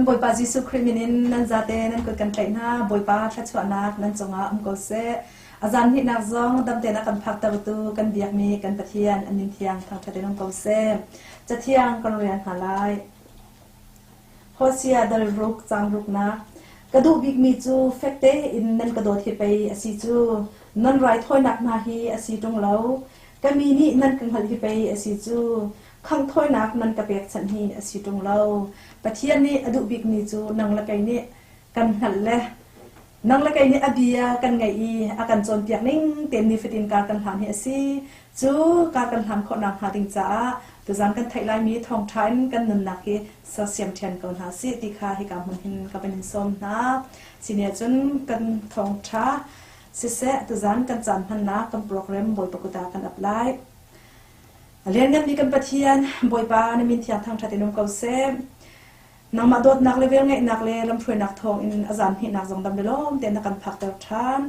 Kan Bawipa Jesuh Khrih min in nan zate nan kut kan tlaih hna. Bawipa thluachuahnak nan cungah um ko seh. A zan hnihnak zong dam tein a kan phaktertu kan biakmi kan Pathian a min thiang thangṭhat in um ko seh. Cathiang kan rel hna lai. Hosea dal ruk cang ruknak. Ka duh bikmi cu fek tein nan ka dawt hi pei a si cu. Nan raithawinak hna hi a si ṭung lo. Ka mi nih nan ka hngalh hi pei a si cu. Khanghthawinak nan ka pekchanh hi a si ṭung lo. Pathian nih a duh bikmi cu nang le kei nih kan hngalh le nang le kei nih a bia kan ngaih i a kan cawnpiak ning tein nifatin kar kan hlan hi a si. Cu kar kan hlan khawhnak hnga ding caah tuzan kan theih laimi thawngṭha in kan nunnak hi sersiam ṭhian ko hna sih ti kha hika hmun hin ka van in sawm hna. Sini ahcun kan thawngṭha siseh tuzan kan caan hmannak kan program Bawipa kut ah kan ap lai. A liannganmi kan Pathian, Bawipa na min thiang thangṭhat in um ko seh. Nangmah dawtnak le velngeihnak le lamhruainak thawngin a zan hnihnak zong dam le lawm tein na kan phakter ṭhan.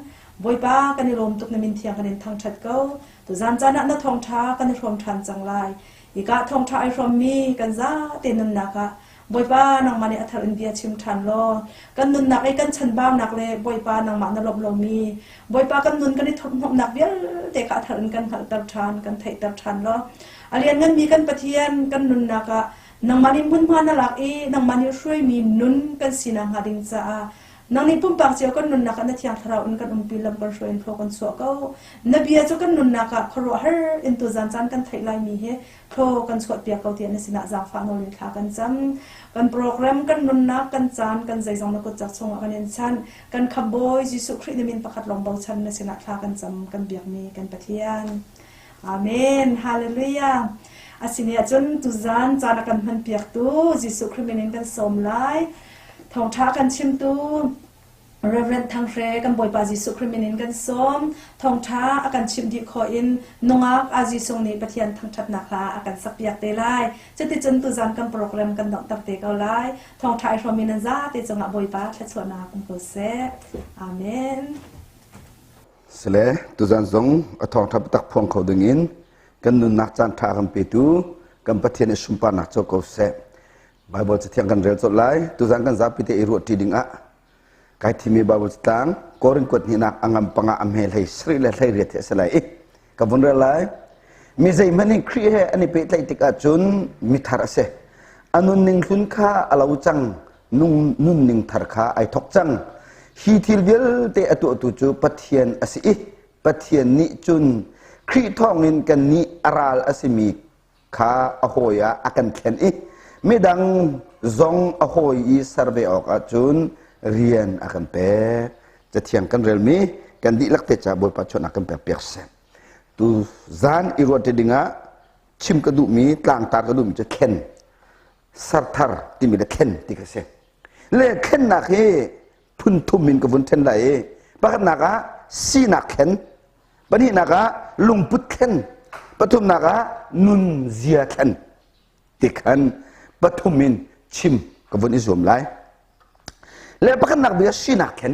Bawipa, kan i lawm tuk na min thiang kan in thangṭhat ko. Tuzan caan ah na thawngṭha kan i hrawm ṭhan cang lai. Hika thawngṭha ai hrawmmi kan zate nunnak ah Bawipa nangmah nih a thar in bia chim ṭhan law kan nunnak i kan chanbaunak le Bawipa nangmah na lawmh lomi Bawipa kan nun kan i thurhhnawmhnak vialte kha a thar in kan hngalhter ṭhan kan theihter ṭhan law a liannganmi kan Pathian kan nunnak ah nangmah nih hmunhma na lak i nangmah nih hruaimi nun kan sinak hnga ding caah Nang nih pumpak cio kan nunnak ah na thiang thlarau in kan umpi lam kan hruai in thlaw kan chuah ko. Na bia cu kan nunnak ah khuaruahhar in tuzan caan kan theih laimi hi thlaw kan chuahpiak ko tiah na sinah zaangfah nawl in thla kan cam. Kan program, kan nunnak, kan caan, kan zeizong na kutcak chungah kan in chanh. Kan Khamhbawi Jesuh Khrih na min pakhat lawng bochan na sinah thla kan cam, kan biakmi kan Pathian. Amen. Hallelujah. Asini ahcun tuzan caan a kan hmanpiaktu Jesuh Khrih min in kan sawm lai. Thawngṭha kan chimtu Reverend Thang Hre kan Bawipa Jesuh Khrih min in kan sawm. Thawngṭha a kan chimh dih khawh in nungak Azi Sung nih Pathian thangṭhatnak hla a kan sakpiak te lai. Cuticun tuzan kan program kan donghter te ko lai. Thawngṭha i hrawmmi nan zate cungah Bawipa thluachuahnak um ko seh. Amen. Sile tuzan zong a thawngṭha biatak phuang kho dingin kan nunnak caan ṭha kan petu kan Pathian i sunparnak co ko seh. Bible cathiang kan rel colh lai. Tuzan kan zapi te i ruah ṭi ding ah kai thimi Bible catlang Korin kuat hnihnak a ngam panga a hme hlei sarih le hlei riat hi a si lai i ka vun rel lai. Mi zeihmanh in Khrih he an i pehtlaih tikah cun mithar a si. A nunning hlun kha a lo cang, nung nunning thar kha ai thok cang. Hi thil vialte a tuahtu cu Pathian a si i Pathian nih cun Khrih thawngin kannih a ral a simi kha a hawi ah a kan thlen i midang zong a hawi i ser ve awkah cun rian a kan pek. Cathiang kan relmi kan dihlak te ca Bawipa chuahnak kan pek piak seh. Tu zan i ruat dingah chim ka duhmi tlangtar ka duhmi cu thlen sarthar timi le thlen ti ka si. Le thlennak hi phun thum in ka vun then lai i pakhatnak ah sinak thlen pahnihnak ah lungput thlen pathumnak ah nunzia thlen ti khan pathum in chim ka vun i zuam lai le pakhatnak bia sinak thlen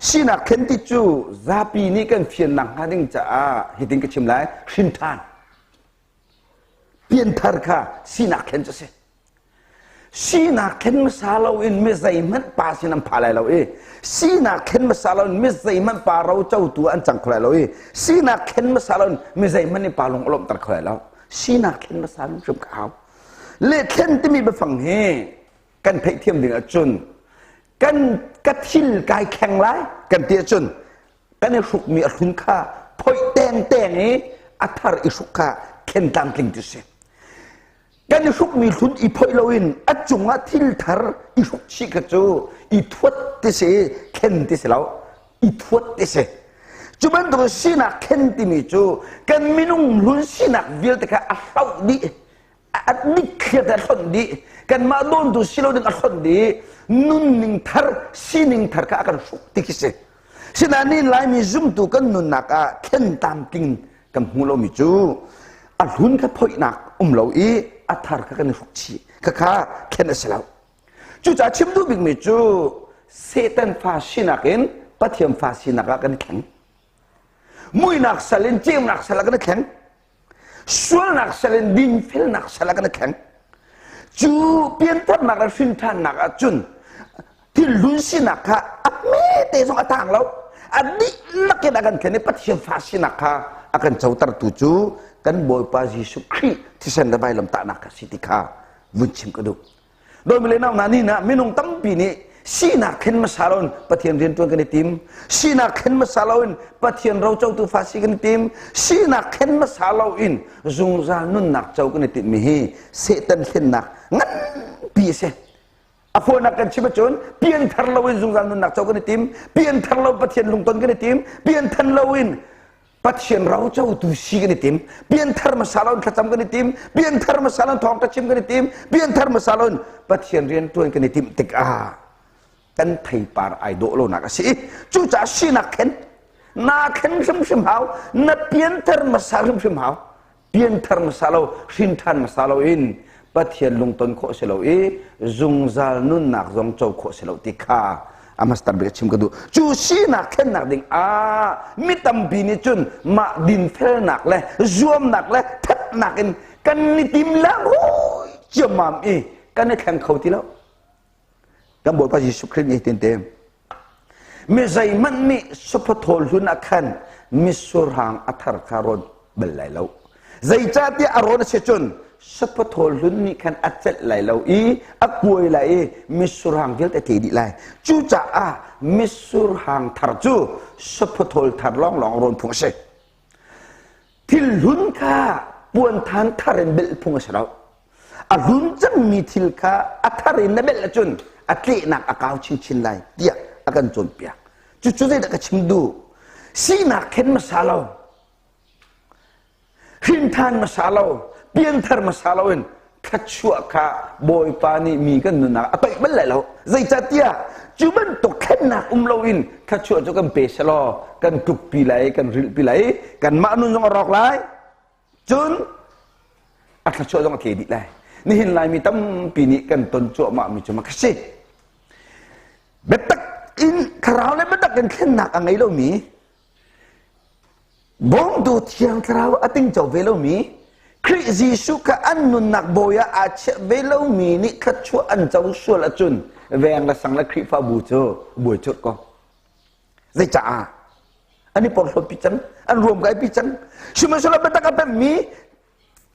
sinak thlen ti cu zapi nih kan fiannak hnga ding caah hitin ka chim lai hrin ṭhan pianthar kha sinak thlen cu si Sinak thlen hmasa loin mi zeihmanh pa sin an pha lai lo i sinak thlen hmasa loin mi zeihmanh pa ro cotu an cang kho lai lo i sinak thlen hmasa loin mi zeihmanh nih pa lung a lawmhter kho lai lo. Sinak thlen hmasa lo hrim ka hau. Le thlen timi biafang hi kan theihthiam ding ahcun kan ka thil kai thleng lai kan ti ahcun kan i hrukmi a hlun kha phoih tengteng i a thar i hruk kha thlen tlamtling ti si. Kan i hrukmi hlun i phoih loin a cungah thil thar i hruk chih kha cu i thuat ti si, thlen ti si lo, i thuat ti si. Cu bantuk sinak thlen timi cu kan minung hlun sinak vialte kha a hloh dih, a dikthliar te a hlonh dih, kanmah dawntu si lo ding a hlonh dih, nunning thar, sining thar kha a kan hruk ti khi si. Sinain Laimi zumtu kan nunnak ah thlen tlamtling kan hmu lomi cu a hlun kha phoihnak um lo i a thar kha kan i hruk chih khakha thlen a si lo. Cucaah chim duh bikmi cu Satan fa sinak in Pathian fa sinak ah kan i thleng. Muihnak sal in ceunak sal ah kan i thleng. Sualnak sal in dinfelnak sal ah kan i thleng. Cu piantharnak le hrinthannak ahcun thil sinak kha a hmete zong a tang lo. A dihlak in a kan thlen i Pathian fa sinak kha a kan cotertu cu kan Bawipa Jesuh Khrih thisen le vailamtahnak kha si ti kha vun chim ka duh. Dawmi le nau hna ni na minung tampi nih sinak thlen hmasa loin Pathian rianṭuan kan i tim. Sinak thlen hmasa loin Pathian rocotu fa si kan i tim. Sinak thlen hmasa loin zungzal nunnak co kan i timmi hi Satan thlennak nganpi a si. A fawinak kan chim ahcun pianthar loin zungzal nunnak co kan i tim. Pianthar lo Pathian lungton kan i tim. Pianthar loin Pathian rocotu si kan i tim. Pianthar hmasa loin thlacam kan i tim. Pianthar hmasa loin thawngṭha chim kan i tim. Pianthar hmasa loin Pathian rianṭuan kan i timh tikah kan theipar ai dawh lonak a si. Cucaah sinak khen naa thlen hrimhrim hau. Na pianthar hmasa hrimhrim hau. Pianthar hmasa lo, hrinṭhan hmasa loin Pathian lungton khawh si lo i zungzal nunnak zong co khawh si lo ti kha a master bik chim ka duh. Cu sinak thlennak ding ah mi tampi nih cun mah dinfelnak le zuamnak le thatnak in kan i tim lang hoi ciammam i kan i thleng kho ti lo. Kan Bawipa Jesuh Khrih nih tin te mi zeihmanh nih saphathawl hlun ah khan misurhang a thar kha rawn bal lai lo. Zeicahtiah a rawn a si cun saphathawl hlun nih khan a celh lai lo i a kuai lai i misurhang vialte a tle dih lai. Cucaah misurhang thar cu saphathawl thar lawnglawng rawn phung a si. Thil hlun kha puanthan thar in belh phung a si lo. A hlun cangmi thil kha a thar in na belh ahcun a tlehnak a kau chinchin lai tiah a kan cawnpiak. Cucu zeidah ka chim duh? Sinak khen hmasa lo, hrinthan hmasa lo, pianthar hmasa lo in thluachuah kha Bawipa nih mi kan nunnak a toih bal lai lo. Zeicahtiah cu bantuk thlennak um loin thluachuah cu kan pe selaw kan tlukpi lai, kan rilhpi lai, kanmah nun zong a rawk lai. Cun a thluachuah zong a tle dih lai. Nihin Laimi tampi nih kan ton cuahmah mi cu mak a si. Biatak in thlarau le biatak in thlennak a ngei lomi Bawmtu Thiang Thlarau a tingco ve lomi, Khrih Jesuh kha an nunnak bawi ah aa chiah ve lomi nih thluachuah an co sual ahcun veng le sang le Khrihfabu cu buai curh ko. Zeicaah? An i porhlawtpi cang, an ruamkaipi cang. Sihmanhsehlaw biatak a pemmi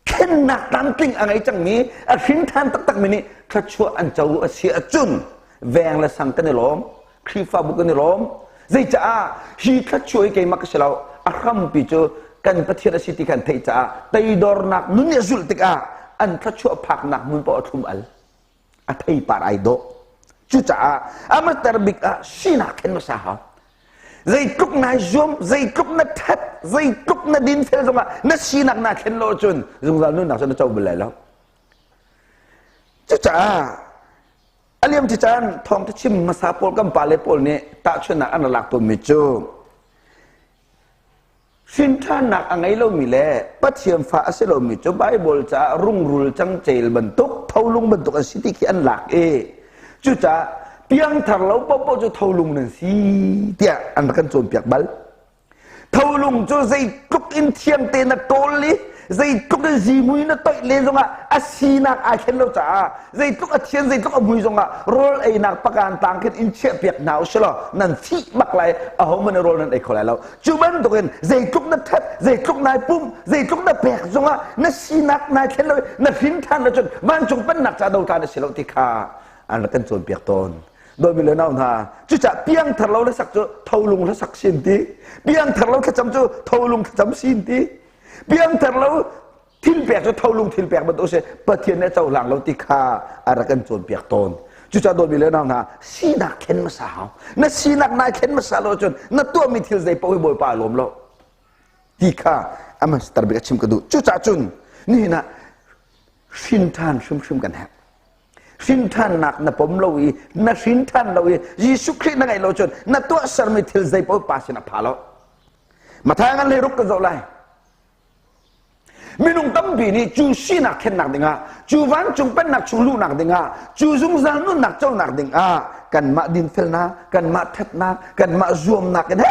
thlennak tlamtling a ngei cangmi a hrin ṭhan taktakmi nih thluachuah an co a si ahcun veng le sang kan i lawm, Khrihfabu kan i lawm. Zeicaah hi thluachuah hi keimah ka si lo, a hrampi cu kan Pathian a si ti khan theih caah teidornak nun nih a zulh tikah an thluachuah phaknak hmun paoh a thlum al. A theipar ai dawh. Cucaah a mater bik ah sinak thlen hmasa hau. Zeitluk nai zuam, zeitluk na that, zeitluk na dinfel zongah na sinak naa thlen lo ahcun zungzal nunnak cu na co bal lai lo. Cucaah a liam ci caan thawngtha chim hmasa pawl kan pale pawl nih tahchunhnak an rak lak tawnmi cu Hrinṭhannak a ngei lomi le Pathian fa a si lomi cu Baibal caah rungrul cangcel bantuk, tholung bantuk an si ti khi an lak i cucaah piangthar lo paohpaoh cu tholung nan si tiah an rak kan cawnpiak bal. Tholung cu zeitluk in thiang te na ṭawl i zeitluk in zihmui na toih len zongah a sinak aa thlen lo caah zeitluk a thian zeitluk a mui zongah rawl einak pakan tang khin in chiah piak hna usih law nan fih bak lai ahohmanh rawl nan ei kho lai lo. Cu bantukin zeitluk na that zeitluk nai pum zeitluk na pek zongah na sinak nai thlen lo na hrin than lo cun vancung pennak ca dotla na si lo ti kha an rak kan cawnpiak tawn. Dawmi le nau hna, cucah piangthar lo hlasak cu tholung hlasak sin ti, piangthar lo thlacam cu tholung thlacam sin ti, piangthar lo thil pek cu tholung thil pek bantuk si Pathian nih a cohlang lo ti kha a rak kan cawnpiak tawn. Cucaah dawtmi le nau hna, sinak thlen hmasa hau. Na sinak nai thlen hmasa lo cun na tuahmi thil zei paoh hi Bawipa a lawm lo ti kha a master bik a chim ka duh. Cucaah cun nihin ah hrin ṭhan hrimhrim kan herh. Hrinṭhannak na pom lo i na hrinṭhan lo i Jesuh Khrih na ngeih lo cun na tuahsermi thil zei paoh pa sin a pha lo. Matthai ngan hlei ruk kan zoh lai. Minung tampi nih cu sinak thlennak dingah, cu vancung pennak chung luhnak dingah, cu zungzal nunnak conak dingah kanmah dinfelnak, kanmah thatnak, kanmah zuamnak in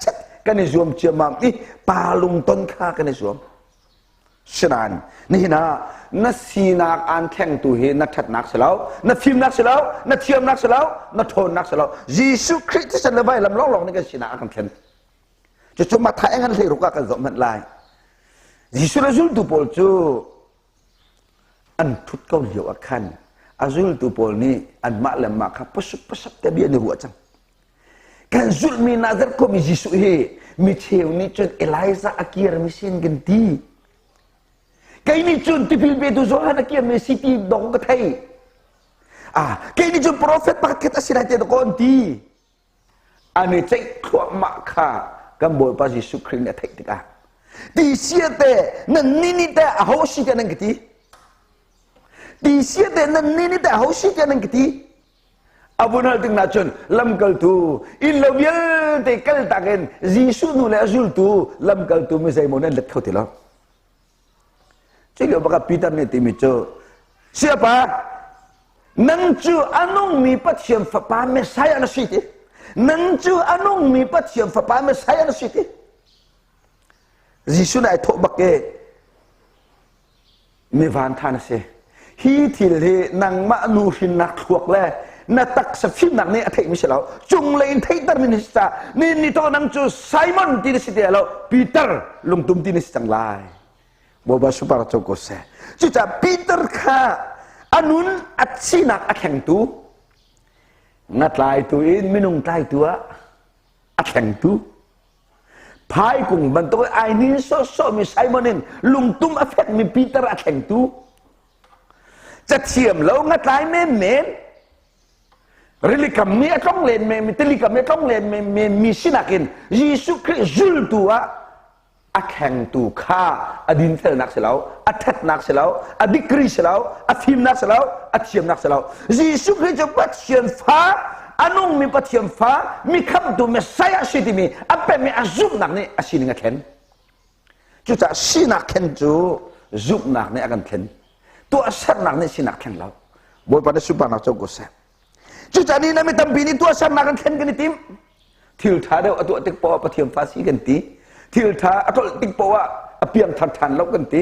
chet kan i zuam ciammam i pa lungton kha kan i zuam. Sinain nihin ah na sinak aan thlengtu hi na ṭhatnak si lo, na fimnak si lo, na thiamnak si lo, na ṭhawnnak si lo. Jesuh Khrih thisen le vailam lawnglawng nih kan sinak a kan thlen. Cucu Matthai ngan hleiruk ah kan zoh hmanh lai. Jesuh le zultu pawl cu an ṭhut ko lio ah khan a zultu pawl nih anmah le mah kha pasuk pasap te bia an i ruah cang. Kan zulhmi Nazareth khuami Jesuh hi mi cheu nih cun Elijah a kirmi sin kan ti. Kei nih cun tipil petu Johan a kirmi si ti dong ka thei. Ah, kei nih cun profet pakhat khat a si lai te dawkaw an ti. An i ceih thluahmah kha kan Bawipa Jesuh Khrih nih a theih tikah ti sia te nan ni ni te aho si te nan ka ti ti sia te nan ni ni te aho si te nan ka ti A vun hal tik cun lamkaltu inn lo vialte kaltak in Jesuh nu le a zultu lamkaltu mi zeimaw nan let kho ti lo. Cu lio bak ah Peter nih timi cu Siapa nang cu a nungmi Pathian fapa Messiah na si ti. Nang cu a nungmi Pathian fapa Messiah na si ti. Jesuh nih ai thawh bak i Mi vantha na si. Hi thil hi nangmah nu hrinnak thluak le na taksa fimnak nih a theihmi si lo. Cunglei in theihtermi na si caah ni ni to nang cu Simon ti na si ti lo Peter lungtum ti na si cang lai. Bawipa super co ko seh. Cucaah Peter kha a nun a sinak a thlengtu ngatlaitu in minung tlaitu ah a thlengtu Phaikung bantuk ai nin sawhsawhmi Simon in lungtum a fekmi Peter a thlengtu. Cathiam lo ngatlai menmen rilikam mi a tlong len men tilikam mi a tlong len men mi sinak in Jesuh Khrih zultu ah a thlengtu kha a dinfelnak si lo, a ṭhatnak si lo, a degree si lo, a fimnak si lo, a thiamnak si lo. Jesuh Khrih cu Pathian fa, a nungmi Pathian fa, mi khamhtu Messiah si timi a pemmi a zumhnak nih a sining a thlen. Cucaah sinak thlen cu zumhnak nih a kan thlen. Tuahsernak nih sinak thleng lo. Bawipa nih sunparnak co ko seh. Cucaah ni na mi tampi nih tuahsernak kan thlen kan i tim. Thil ṭha deuh a tuah tik poah Pathian fa si kan ti. Thil ṭha a tlolh tik poah a piangthar ṭhan lo kan ti.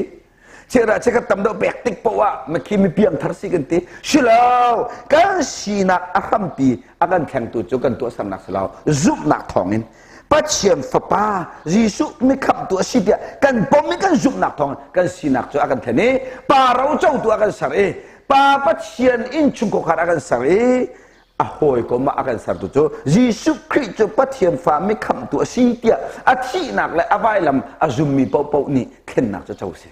Chiara chiakhat tam deuh pek tik poah mikhi mi piangthar si kan ti. Silo, kan sinak a hrampi a kan thlengtu cu kan tuahsernak si lo, zumhnak thawngin Pathian Fapa Jesuh mi khamhtu a si tiah kan pom i kan zumhnak thawng kan sinak cu a kan thlen i pa rocotu a kan ser i Pa Pathian innchungkhar a kan ser i a hawikom ah a kan sertu cu Jesuh Khrih cu Pathian fa mi khamhtu a si tiah a thihnak le a vailam a zummi paohpaoh nih thlennak cu co si.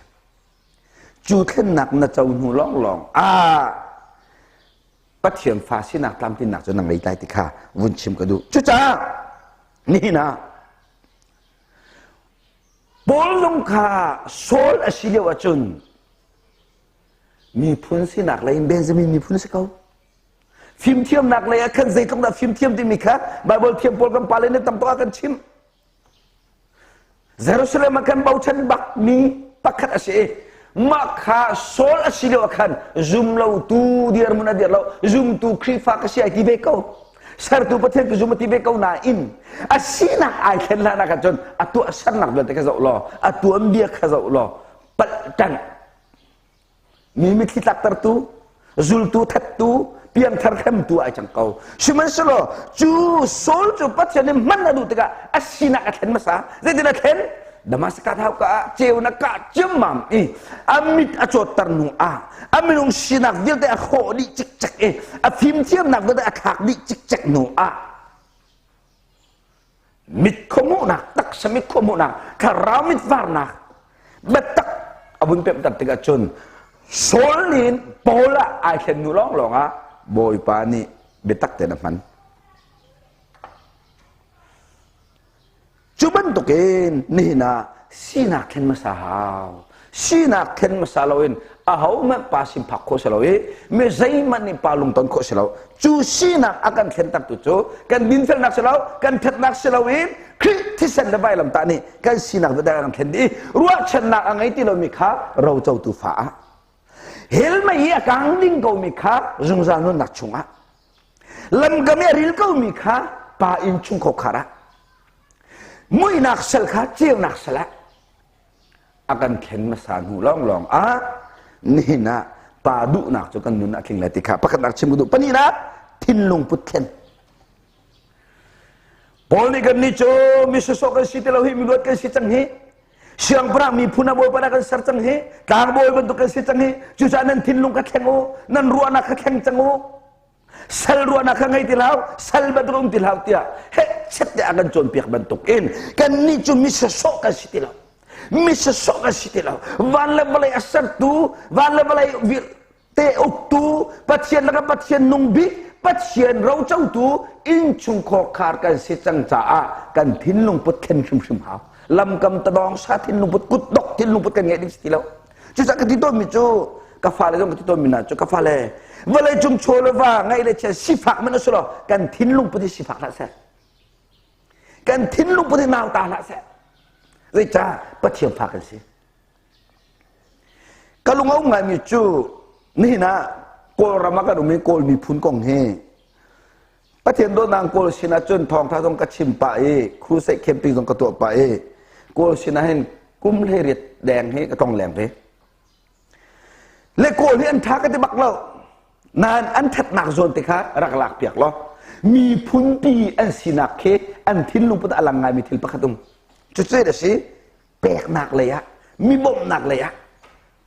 Cu thlennak na co hnu lawnglawng ah Pathian fa sinak tlamtlinnak cu na ngei lai ti kha vun chim ka duh. Cucaah nihin ah Paul zong kha Saul a si lio ahcun miphun sinak lei in Benjamin miphun a si ko. Fimthiamnak lei ah khan zeitluk dah fimthiam timi kha Bible thiam pawl kan pale nih tam tuk a kan chimh. Jerusalem ah kan bochan bak mi pakhat a si i mah kha Saul a si lio ah khan zum lotu dirhmun a dir lo zumtu Khrihfa ka si ai ti ve ko sertu Pathian ka zum a ti ve ko nain a sinak ai thlen hlan ah khan cun a tuahsernak vialte kha zoh law a tuanbia kha zoh law palh ṭanh Mi mitthli tlaktertu, zultu thattu, piangthar hremtu ai cang ko. Sihmanhsehlaw cu Saul cu Pathian nih hman a duh tikah a sinak a thlen hmasa. Zeitin a thlen? Damascus hauka ah ceunak kah ciammam i a mit a cawtter hnu ah a minung sinak vialte a hrawh dih cikcek i a fimthiamnak vialte a thlak dih cikcek hnu ah mit khuamuhnak taksa mit khuamuhnak thlarau mit varnak biatak a vun pemhter tikah cun Saul nih Paul ah ai thlen hnu lawnglawng ah Bawipa nih biatak tein a hman. Cu bantukin nihin ah sinak thlen hmasa hau. Sinak thlen hmasa loin ahohmanh pa sin phak khawh si lo i mi zeihmanh nih pa lungton khawh si lo. Cu sinak a kan thlentertu cu kan dinfelnak si lo, kan ṭhatnak si lo i Khrih thisen le vailamtah nih kan sinak vialte a kan thlen dih i ruahchannak a ngei ti lomi kha rocotu fa ah hell mei i a kang ding komi kha zungzal nunnak chungah lamkam i a ril komi kha pa inn chung khar ah muihnak sal kha ceunak sal ah. A kan thlen hmasa hnu lawnglawng ah nihin ah pa duhnak cu kan nun a tling lai ti kha pakhatnak chim ka duh. Pahnihnak, thinlung put thlen. Paul nih kan nih cu mi sawsawh kan si ti lo hi, mi luat kan si cang hi, siangpahrang miphun ah Bawipa nih kan ser cang hi, tlangbawi bantuk kan si cang hi, cucaah nan thinlung kha thleng u, nan ruahnak kha thleng cang u, sal ruahnak kha ngei ti hlah, sal bantuk um ti hlah tiah heh chet te a kan cawnpiak bantuk in kan nih cu mi sawsawh kan si ti lo, mi sawsawh kan si ti lo. Van le vawlei a sertu, van le vawlei te uktu, Pathian laka Pathian nung bik, Pathian rocotu innchungkhar khar kan si cang caah kan thinlung put thlen hrimhrim hau. Lamkam tadawng sa thinlung put, kutdok thinlung put kan ngeih ding si ti lo. Cucaah ka ti tawnmi cu, ka fale zong ka ti tawnmi hna cu, ka fale, vawlei cung chaw le va ngaih le chia sifak man a si lo, kan thinlung put hi sifak hlah seh. Kan thinlung put hi nauta hlah seh. Zeicah? Pathian fa kan si. Ka lung a um ngaimi cu nihin ah Kawlram ah kan um i Kawl miphun kong hi Pathian dawtnak Kawl sin ah cun thawngtha zong ka chim pah i crusade camping zong ka tuah pah i Kawl sin ah hin kum 18 deng hi ka tlong leng ve. Le Kawl hi an tha ka ti bak lo. Nain an thatnak zawn te kha rak lak piak law miphun pi an sinak khi an thinlung put a lang ngaimi thil pakhat um. Cucu a si. Peknak lei ah, mi bawmhnak lei ah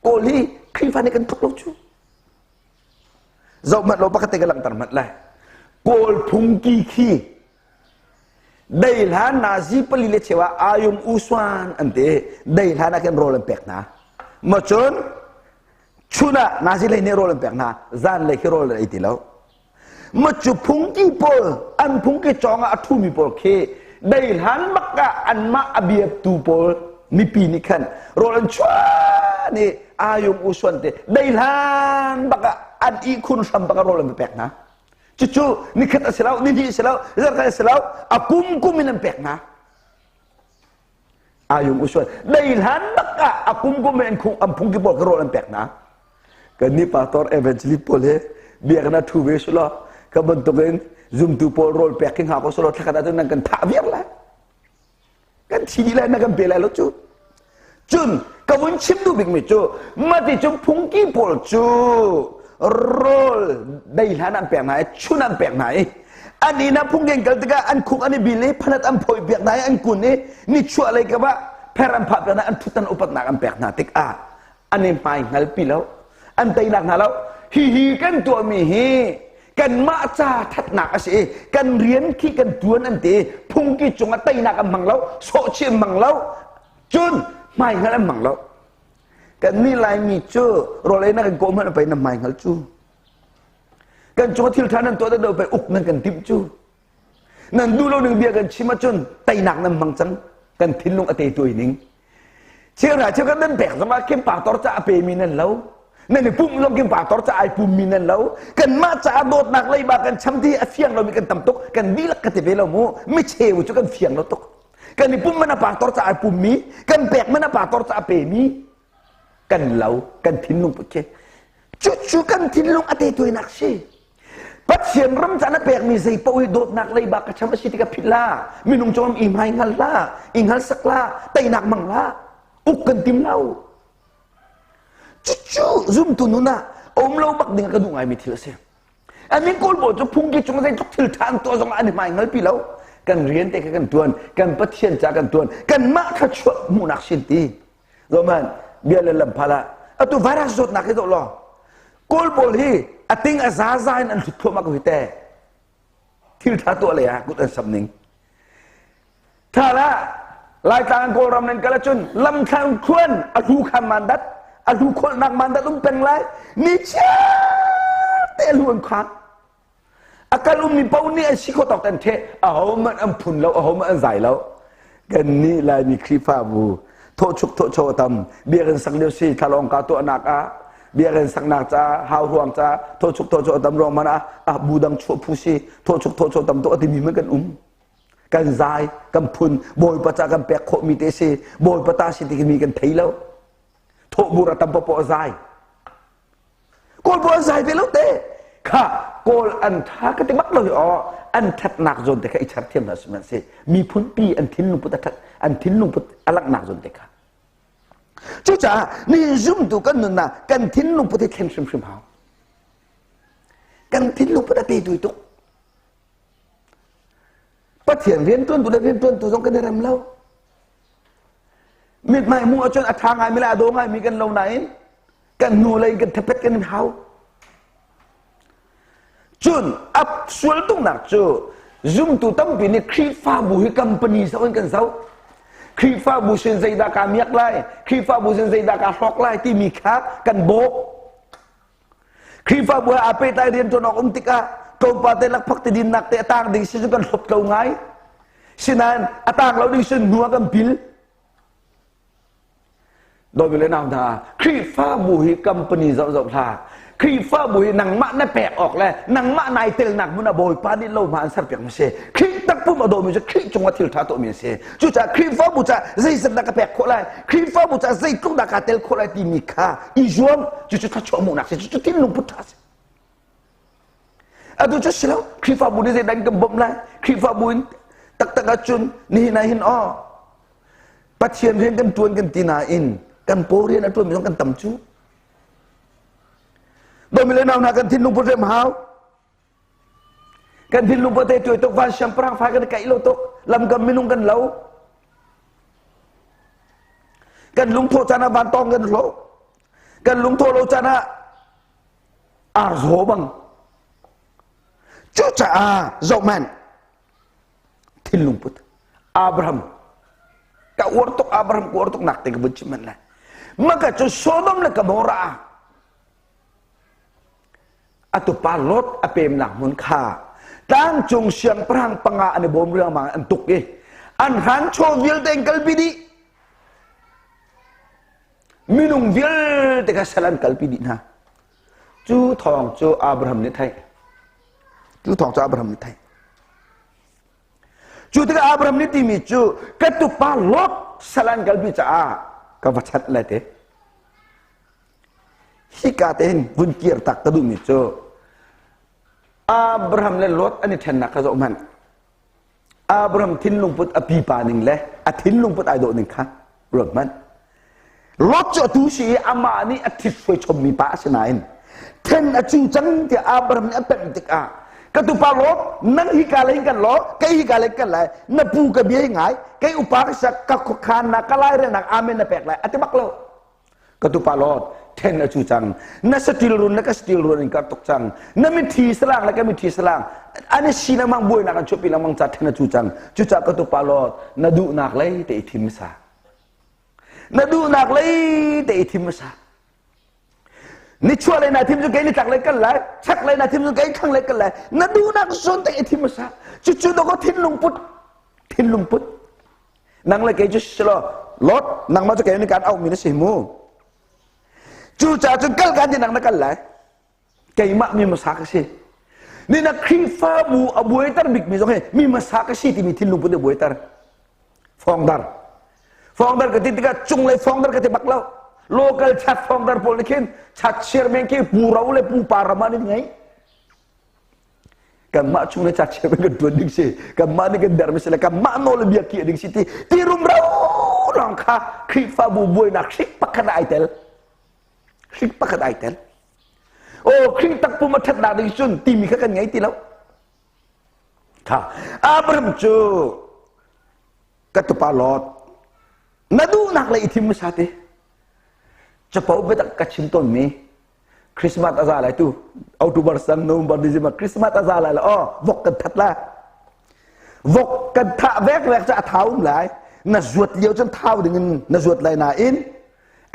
Kawl hi Khrihfa nih kan tluk lo cu. Zoh hmanh law, pakhat te ka langhter hmanh lai. Kawl phungki khi dei hlan nazi pali le cheu ah ayum uswan an ti, dei hlan ah khin rawl an pek hna. Ma cun chun ah nazi lei nih rawl an pek hna, zan lei khi rawl an ei ti lo. Macu phungki pawl, an phungki cawng ah a ṭhumi pawl khi dei hlan bak ah anmah a biaktu pawl mipi nih khan rawl an chuan i ayung usuan te dei hlan bak ah an ihkhun hram bak ah rawl an va pek hna. Cucu nikhat a si lo, nihnih a si lo, zarkhat a si lo, a kum kum in an pek hna. Ayung usuan dei hlan bak ah a kum kum in an phungki pawl kha rawl an pek hna. Kan nih pastor evangelist pawl he biakinn ah ṭhu ve sulaw ka bantukin zumtu pawl rawl pek khi hnga ko sulaw thlakhat ahcun nan kan thah viar lai, kan thi dih lai, na kan pe lai lo cu. Cun ka vun chim duh bikmi cu mati cun phungki pawl cu rawl dei hlan an pek hna i chun an pek hna i an inn ah phungki kal tikah an khuk an i bil i phanat an phoi piak hna i an kun i nichuah lei kap ah pher an phah piak hna, an ṭhutdan upatnak an pek hna tikah an i hmai hngalpi lo, an teinak hna lo. Hihi kan tuahmi hi kanmah ca thatnak a si i kan rian khi kan tuan an ti. Phungki cungah teinak an hmang lo, sawhchih an hmang lo, cun hmai hngal an hmang lo. Kan nih Laimi cu rawl ei na kan kawh hmanh pei na hmai hngal cu, kan cungah thil tha nan tuah do pei uk nan kan timh cu, nan duh lo ning bia kan chim ahcun teinak nan hmang cang. Kan thinlung a te tuai ning cheu cheu kan nan pek zong ah kim pastor ca a pe mi nan lo, nan i pumh zong kim pastor ca ai pum mi nan lo. Kanmah caah dawtnak leiba kan cham ti a fiang lomi kan tam tuk. Kan dihlak ka ti ve lo mu, mi cheu cu kan fiang lo tuk. Kan i pum man a pastor ca ai pum mi, kan pek man a pastor ca a pe mi kan lo. Kan thinlung put khi cucu kan thinlung a te tuainak si. Pathian ram ca na pekmi zei paoh hi dawtnak leiba ka cham a si tikah philh hlah. Minung cungam i hmai hngal hlah, i hngal sak hlah, teinak mang hlah. Uk kan tim lo. Cucu zumtu nun ah um lo bak ding ah ka duh ngaimi thil a si. Amin Kawl pawl cu phungki cung zeitluk thil ṭha an tuah zong ah an i hmai hngalpi lo. Kan rian te kha kan ṭuan, kan Pathian ca kan ṭuan, kanmah kha chuah hmuhnak sin ti. Zohman bia le lam phala atu virus zawtnak hi zoh law, Kawl pawl hi a ting a zaza in an hlut thluahmah ko hi te. Thil tha tuah lei ah kut an sam ning tha la. Laitlang an Kawlram nan kal ahcun lamthlang thluan a hlu khan mandat, a hlu kholhnak mandat um peng lai, ni chiar te a hlu an khan. A kal ummi paoh nih an si kho tawk an theh, ahohmanh an phun lo, ahohmanh an zai lo. Kan nih Laimi Khrihfabu thawhchuk thawhcho a tam. Biakinn sak lio si, thlalawng ka tuahnak ah, biakinn saknak ca, hau ruang ca thawhchuk thawhcho a tam ruang man ah ah bu dang chuah phu si, thawhchuk thawhcho tam tuk a timi hmanh kan um. Kan zai, kan phun, Bawipa ca kan pek khawhmi te si, Bawipa ta si ti mi kan thei lo. Thawhbur a tam paoh a zai. Kawl pawl an zai ve lo te kha. Kawl an tha ka ti bak lo hi aw, an thatnak zawn te kha i char thiam hna sihmanhseh miphun pi an thinlung put a that, an thinlung put a langhnak zawn te kha. Cucaah nihin zumtu kan nunnak kan thinlung put hi thlen hrimhrim hau. Kan thinlung put a te tuk. Pathian riantuantu le riantuantu zong kan i rem lo. Mithmai hmuh ahcun a ṭha ngaimi le a daw ngaimi kan lo nain kan hnu lei kan thepet kan in hau. Cun a sual tuknak cu zumtu tampi nih Khrihfabu hi company zoh in kan zoh. Khrihfabu sin zeidah kaa miak lai, Khrihfabu sin zeidah kaa hlawk lai timi kha kan bawh. Khrihfabu he aa pehtlai rianṭuan awk um tikah tlawmpal te lakphak te dinnak te a tang ding si cu kan hlop lo ngai. Sinain a tang lo ding sin hnu ah kan pil. Dawmi le nau hna, Khrihfabu hi company zoh zoh hlah. Khrihfabu hi nangmah na pek awk le nangmah nai telnak hmun ah Bawipa nih lo hma an serpiak mi si. Khrih takpum a dawmi cu Khrih cungah thil ṭha tuahmi an si. Cucaah Khrihfabu caah zeizat dah ka pek khawh lai, Khrihfabu caah zeitluk dah kaa tel khawh lai timi kha i zuam. Cucu thluachuah hmuhnak si, cucu thinlung put ṭha si. Atu cu si lo, Khrihfabu nih zeidah an kan bawmh lai? Khrihfabu in taktak ahcun nihin ah hin aw Pathian rian kan ṭuan kan ti nain kan paw rian a ṭuanmi zong kan tam cu. Dawmi le nau hna kan thinlung put rem hau. Kan thinlung put te tuai tuk van siangpahrang fai kan kaih lo tuk lamkam minung kan lo. Kan lungthawh caan ah van tong kan hlo. Kan lungthawh lo caan ah arzaw bang. Cucaah zohhmanh thinlung put Abraham ka uar tuk Abraham ka uar tuk nak te ka vun chim hmanh lai maka cu Sodom le Gomorrah a tupa Lot a pemnak hmun kha tlangcung siangpahrang panga an i bawm riangmang an tuk i an hranchaw vialte an kalpi dih minung vialte kha sal an kalpi dih hna cu thawng cu Abraham nih theih Cu thawng cu Abraham nih theih. Cu tikah Abraham nih timi cu ka tupa Lot sal an kalpi caah ka va chanh lai te. Hika te hin vun kir tak ka duhmi cu Abraham le Lot an i ṭhennak kha zoh hmanh. Abraham thinlung put a pipa ning le a thinlung put ai dawh ning kha ruat hmanh. Lot cu atu si i amah nih a thit hruai chommi pa a si nain then a cu cang tiah Abraham nih a pemh tikah ka tupa Lot nang hi ka lei kan lo kei hi ka lei kan lai na pu ka bia hi ngai kei upa ka sak ka khuakhan na ka lairelnak amen na pek lai a ti bak lo Ka tupa Lot, then a cu cang. Na satil run le ka satil run in kar tuk cang. Na mithi salang le ka mithi salang. An i si lengmang buainak an chuahpi lengmang ca then a cu cang. Cucaah ka tupa Lot, na duhnak lei te i thim hmasa. Na duhnak lei te i thim hmasa. Nichuah lei na thim cu kei nitlak lei kal lai, chak lei na thim cu kei thlang lei kal lai. Na duhnak zawn te i thim hmasa. Cucu dawkaw thinlung put, thinlung put. Nang le kei cu silo Lot nangmah cu kei nih kaan auhmi na si mu. Cucaah cun kal kan ti nang na kal lai. Keimah mi hmasa ka si. Ni na Khrihfabu a buaiter bikmi zong hi mi hmasa ka si timi thinlung put a buaiter. Fongdar. Fongdar ka ti tikah cunglei fongdar ka ti bak lo. Local chat fongdar pawl nih khin chat chairman khi pu ro le pu pa ram ah an ngei. Kanmah chung le cachia kan tuan ding si kanmah nih kan dermi si le kanmah nawl bia kiah ding si ti ti rumro lawng kha Khrihfabu buainak hrik pakhat ai tel hrik pakhat ai tel o Khrih takpum a ṭhatnak ding cun timi kha kan ngei ti lo kha Abraham cu ka tupa Lot na duhnak le i thim hmasa te capo biatak ka chim tawnmi Christmas a za lai tu October sang November December Christmas a za lai la oh vok kan that la vok kan thah vek vek cu a thau um lai na zuat lio cun thau ding in na zuat lai nain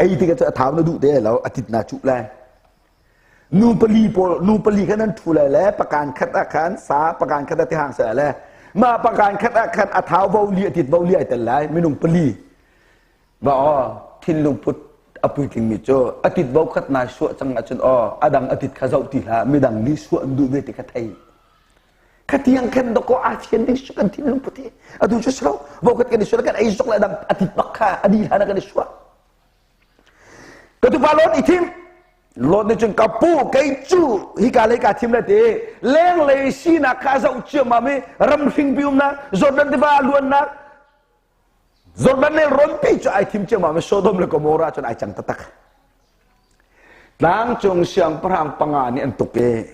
ei tikah cu a thau na duh te lo a tit na cuh lai nu pali pawl nu pali khan an thu lai le pakan khat ah khan sa pakan khat ah tihang sa le ma pakan khat ah khan a thau vo li a tit vo li ai tel lai minung pali Va aw, thinlung put a puitlingmi cu a tit bo khat nai suah cang ahcun aw, a dang a tit kha zoh ti hlah, midang nih suah an duh ve ti kha thei. Kha tiang khan dawkaw aa fian ding su kan thinlung put hi. Atu cu si lo, vokhat kan i suah kan ei zok le dang a tit bak kha a di hlan ah kan i suah. Ka tupa Lot i thim. Lot nih cun ka pu kei cu hika lei kaa thim le ti lenglei sinak kha a zoh ciammam i ramhringpi umnak Jordan tiva a luannak. Jordan nelrawnpi cu ai thim ciammam i Sodom le Gomorrah cun ai cang taktak. Tlangcung siangpahrang panga nih an tuk i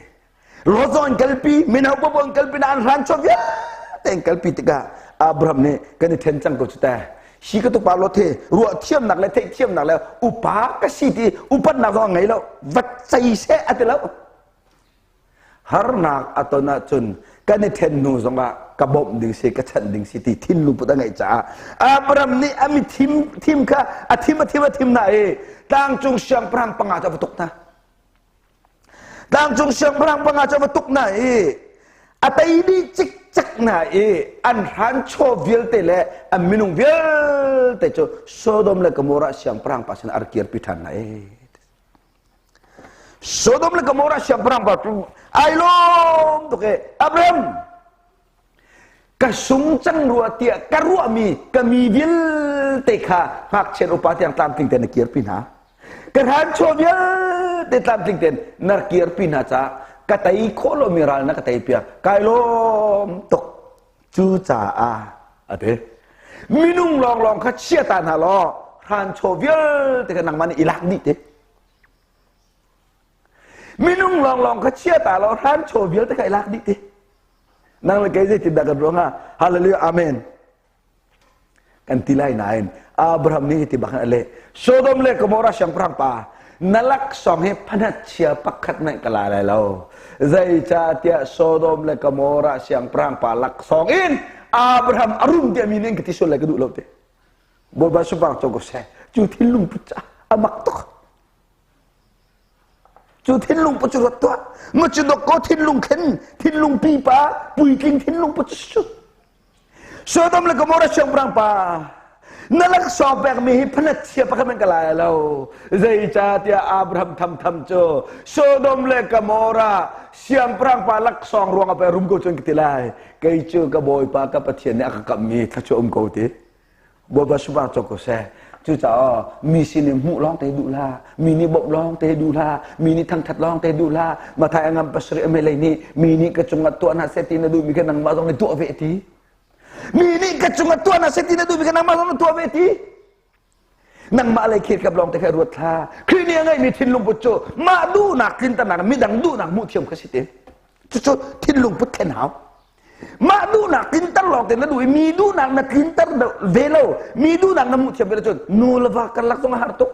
Lot zong an kalpi, mino popo an kalpi na an hran chuah vialte an kalpi tikah Abraham nih kan i then cang ko cu ta. Hi ka tupa Lot hi ruah thiamnak le theih thiamnak le upa ka si ti upatnak zong a ngei lo, va cei seh a ti lo. Harnak a ton ahcun kan i then hnu zongah ka bawmh ding si, ka chanh ding si ti thinlung put a ngeih caah Abraham nih a mi thim thim kha a thim a thim a thim na i tlangcung siangpahrang panga cu a va tuk hna. Tlangcung siangpahrang panga cu a va tuk hna i a tei dih cikcek hna i an hranchaw vialte le an minung vialte cu Sodom le Gomorrah siangpahrang pa sinah a rak kirpi ṭhan hna i Sodom le Gomorrah siangpahrang pa cu ai lawm tuk i Abraham ka sung cang rua tiah ka ruahmi ka mi vialte kha ngakchia upa tiang tlamtling tein na kirpi hna ka hranchaw vialte tlamtling tein na kirpi hna caah ka tei khawh lomi ral na ka tei piak kai lawm tuk cucaah a ti minung lawnglawng kha chia ta hna law hranchaw vialte kha nangmah nih i lak dih te minung lawnglawng kha chia ta law hranchaw vialte kha i lak dih te nang le kei zeitindah kan ruang ah hallelujah amen kan ti lai nain Abraham nih hiti bak a leh Sodom le Gomorrah siangpahrang pa na laksawng hi phanat chia pakhat hmanh ka la lai lo zeicahtiah Sodom le Gomorrah siangpahrang pa laksawng in Abraham a rum tiah mi nih an ka ti sual lai ka duh lo te Bawipa subang co ko seh cu thinlung put ca a mak tuk cu thinlung put cu ruat tuah ma cu dok ko thinlung thlen thinlung pipa puitling thinlung put cu Sodom le Gomorrah siangpahrang pa na laksawng pekmi hi phanat chia pakhat hmanh ka lai lo zeicahtiah Abraham thamtham cu Sodom le Gomorrah siangpahrang pa laksawng ruangah pei rum ko cun ka ti lai kei cu ka Bawipa ka Pathian nih a ka kamhmi thluachuah um ko ti Bawipa subang cawk ko seh cucaah mi sin in hmuh lawng te duh hlah mi nih bawmh lawng te duh hlah mi nih thangthat lawng te duh hlah Mathai a ngam pasarih a melei nih mi nih ka cungah tuah hna seh ti na duhmi kha nangmah zong nih tuah ve ti mi nih ka cungah tuah hna seh ti na duhmi kha nangmah zong nih tuah ve ti nangmah lei khir kap lawng te kha ruat thla Khrih nih a ngeihmi thinlung put cu mah duhnak tlinternak midang duhnak hmuh thiam kha si te cucu thinlung put thlen hau Mah duhnak tlinter lawng te na duh i mi duhnak na tlinter ve lo, mi duhnak na hmuh thiam ve lo cun nu le va karlak zong a har tuk.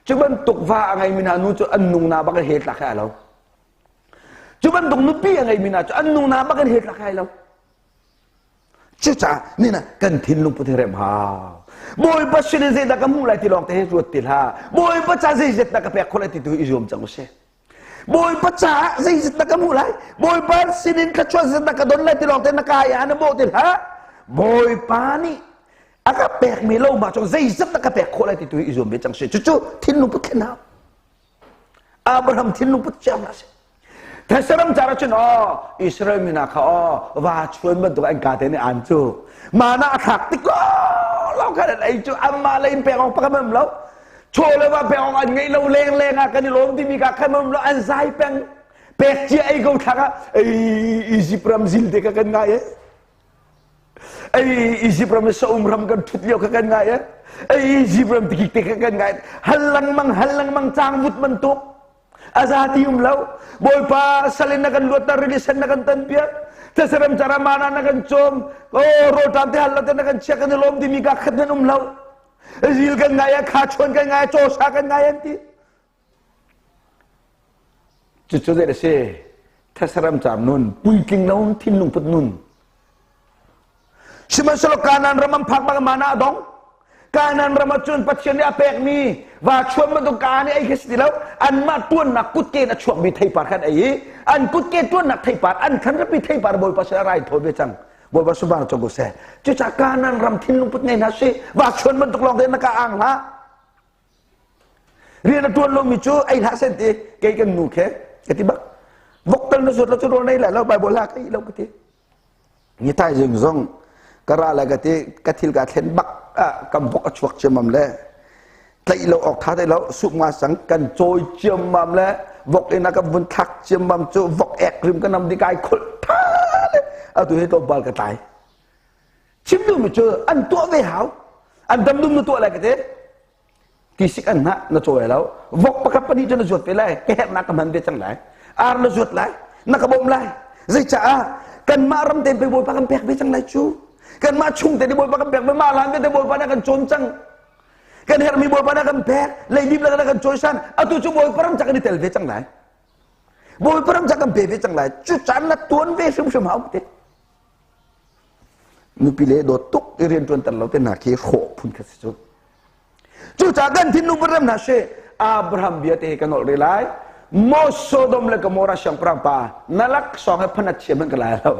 Cu bantuk va a ngeimi hna nu cu an nung na bak in he tlak he lo. Cu bantuk nupi a ngeimi hna cu an nung na bak in he tlak he lo. Cucaah nina kan thinlung put hi rem hau. Bawipa sin in zeidah ka hmuh lai ti lawng te hi ruat ti hlah. Bawipa ca zeizat dah ka pek khawh lai ti tu hi i zuam cang usih. Bawipa caah zeizat na ka hmuh lai Bawipa sinin thluachuah zeizat na ka don lai ti lawng te na ka ya na bawh ti hlah Bawipa nih a ka pekmi lo ma cung zeizat na ka pek khawh lai ti tu hi i zuam ve cang si cucu thinlung put thlen hau Abraham thinlung put ciam na si Thesaram cara cun aw Israel mi hna kha aw va chuan bantuk an ka te nih an cu mana a thlak tik law khan an ei cu amma lei in pek awk pakhat mam lo Chaw le va pek awk an ngeih lo lengleng ah kan i lawm timi ka khan um lo an zai peng pek cia ei ko thlak ah ei Egypt ram zil te ka kan ngai e ei Egypt ram saum ram kan thut lio ka kan ngai e ei Egypt ram tikik te ka kan ngai hal lengmang hal lengmang cang vut bantuk a za ti um lo bawipa salin na kan luatter rili sen na kan tan piak thesaram cara mana na kan cawm o rawlṭam te hal lo te na kan chia kan i lawm timi ka khat nan um lo Zil kan ngai ah kha chuan kan ngai cawsa kan ngai an ti. Cucu zei a si? Thesaram car nun, puitling lo thinlung put nun. Sihmanhsehlaw Kanaan ram an phak bang mana a dong. Kanaan ram ah cun Pathian nih a pekmi va chuan bantuk kaa nih ei khi si ti lo. Anmah tuannak kutke in a chuakmi theipar khan ei i an kutke tuannak theipar an thlanrapi theipar Bawipa sin a rai thawi ve cang. Bawipa subang cu ko seh. Cucaah Kanaan ram thinlung put ngei hna sih. Va chuan bantuk lawng te na ka ang hlah. Rian a tuan lomi cu ei hlah sen ti kei kan nu khe ka ti bak. Vok tal na zuat lo cu rawl nei lai lo Bible ha ka i lo ka ti. Ni tai zing zong ka ra lai ka ti ka thil ka thlen bak ah kam vok a chuak ciammam le tlaih lo awk tha te lo sup nga sang kan cawi ciammam le vok in a kan vun thlak ciammam cu vok ek rim ka nam di kai khul tha le atu hi tlawmpal ka tlai chim duhmi cu an tuah ve hau. An dam dum na tuah lai ka ti. Tisik an hnah na cawi lo. Vok pakhat pahnih cu na zuat ve lai. Ka herhnak ka hman ve cang lai. Ar na zuat lai. Na ka bawmh lai. Zeicaah kanmah ram te pe Bawipa kan pek ve cang lai cu. Kanmah chung te Bawipa kan pek ve mah hlan te Bawipa na kan cawn cang. Kan herhmi Bawipa na kan pek. Leidip le kan cawisan. Atu cu Bawipa ram ca kan i tel ve cang lai. Bawipa ram ca kan pe ve cang lai. Cu caan na tuan ve hrimhrim hau te. Nupi le dawt tuk i rian ṭuan ter lo te hna khi hrawh phun kha si cu. Cucaah kan thinlung van rem hna sih. Abraham bia te hi ka nolh rih lai. Maw Sodom le Gomorrah siangpahrang pa, na laksawng he phanat thiam hmanh ka lai lo.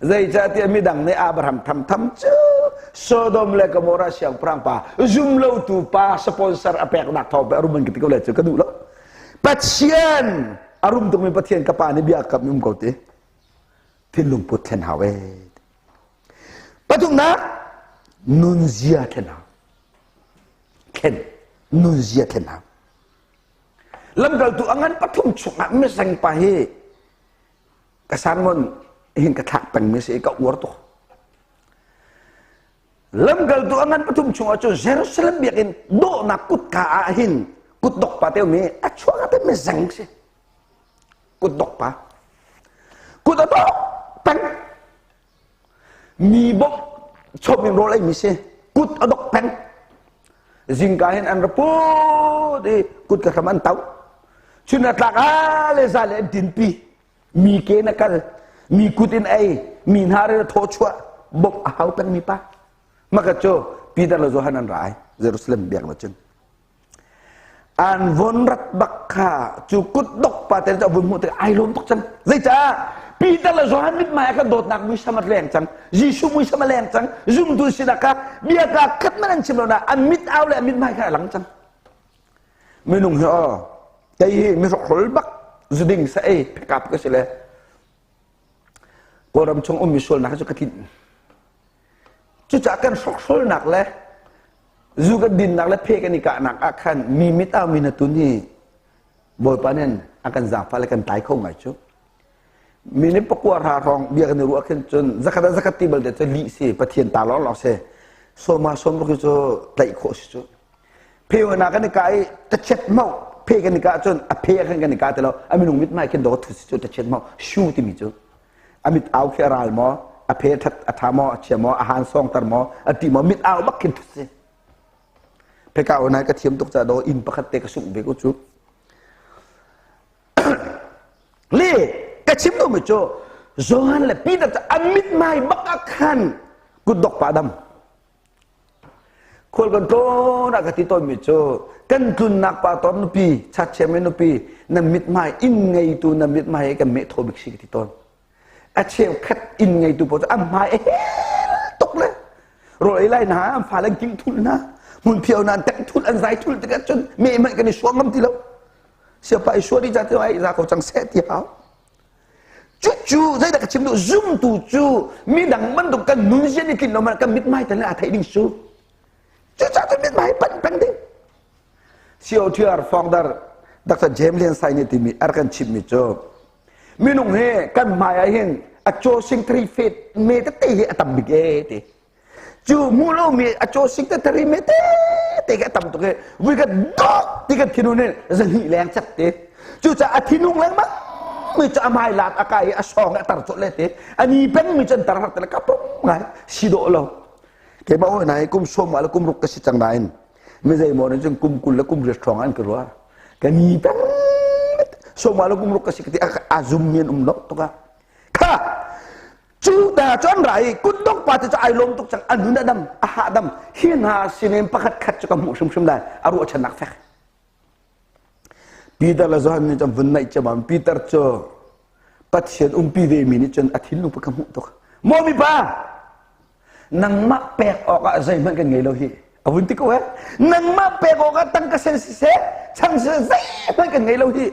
Zeicahtiah midang nih Abraham thamtham cu Sodom le Gomorrah siangpahrang pa zumlotu pa sponsor a peknak thawng pe a rum an ka ti ko lai cu ka duh lo. Pathian a rum tukmi Pathian ka pa nih bia a kamh um ko ti. Thinlung put thlen hau ee. Pathumnak nunzia thlen hau. Thlen nunzia thlen hau. Lamkaltu a ngan pathum chungah miseng pa hi ka sangon hin ka thlak pengmi si ka uar tuk. Lamkaltu a ngan pathum chungah cu Jerusalem biakinn dawhnak kutka ah hin kutdok pa te mi a chuak te mizeng si. Kutdok pa. Kut a dok peng. Mi bawmh chom in rawl ei mi si. Kut a dok peng. Zingka hin an ra put i kut ka hram an tau. Chun a tlak a le za le an tinpi. Mi ke na kal. Mi kut in ei. Mi hna re thaw chuah. Bawmh a hau peng mi pa. Maka cu Peter le Johan an ra ai. Jerusalem biak na cun. An von rat bak kha cu kutdok pa te cu a vun hmuh tikah ai lawm tuk cang. Zeicah? Peter le Johan mithmai ah khan dawtnak muisam a leng cang. Jesuh muisam a leng cang. Zumtu sinak kha bia ka khat man an chim lo na an mit au le an mithmai kha a lang cang. Minung hi aw kei hi mi hrokhrol bak zuding sa ei phekap ka si le Kawlram chung ummi sualnak cu ka tlinh. Cucaah kan hrokhrolnak le zu kan dinnak le phe kan i kahnak ah khan mi mit au mi na tun hi Bawipa nih a kan zaangfah le kan tlai kho ngai cu. Mi nih pakua hra hrawng bia kan i ruah khin cun zakhat ah zakhat ti balte cu lih si Pathian ta lawng lawng si. Sawma sawm ruk cu tlaih khawh si cu. Phe na kan i kah i tachet mau phe kan i kah cun a phe khan kan i kah ti lo a minung mit mai khin do thu si cu tachet mau shu timi cu a mit au khi a ral maw a phe that a tha maw a chia maw a han song tar maw a ti maw mit au bak khin thut si pheka nai ka thiam tuk ca do inn pakhat te ka sungh ve ko cu le ka chim duhmi cu Johan le Peter cu a mit mai bak ah khan kutdok pa dam Khual kan tlawn ah ka ti tawnmi cu kan tlunnak pa tawn nupi chatchiam in nupi na mithmai inn ngeitu na mithmai he kan meh thaw bik si ka ti tawn. A cheukhat inn ngeitu pawl cu an hmai a hel tuk le rawl ei lai na an fale an king thul na hmunphio na an tek thul an zai thul tikah cun meh hmanh kan i suang ngam ti lo. Siapa i sual i za ti ai za ko cang seh ti hau. Cucu zeidah ka chim duh zumtu cu midang bantuk kan nunzia nih tlin lo man kan mithmai tal a theih ding su. Cucaah cun mithmai panh peng ding. COTR founder Dr. James Lian Sai nih timi ar kan chimmi cu minung hi kan hmai ah hin a caw sing three feet me tete hi a tam bik e ti. Cu hmuh lomi a caw sing tete me tete khi a tam tuk i vui kan dok ti kan thinun in zahnih leng cek te. Cucaah a thinung lengmang mi cu a hmai laat a kai i a sawng a tar cawlh le te. A ni peng mi cu an tar rak te le ka pum ngai si dawh lo. Keimah hawi hna hi kum sawm le kum ruk ka si cang nain mi zeimaw nih cun kum 20 le kum 8 hrawng an ka ruah. Ka ni peng sawm le kum ruk ka si ka ti a zum mi an um lo tuk ah. Kha Cu ta cu an ra i kutdok pa te cu ai lawm tuk cang a nun a dam a hahdam hi hna sinin pakhat khat cu ka hmuh hrimhrim lai a ruahchannak fek Peter le Johan nih cun vun naih ciammam Peter cu Pathian umpi ve mi nih cun a thinlung pa ka hmuh tuk maw mipa nangmah pek awkah zeihmanh kan ngei lo hi a vun ti ko eh nangmah pek awkah tangka sen siseh chang siseh zeihmanh kan ngei lo hi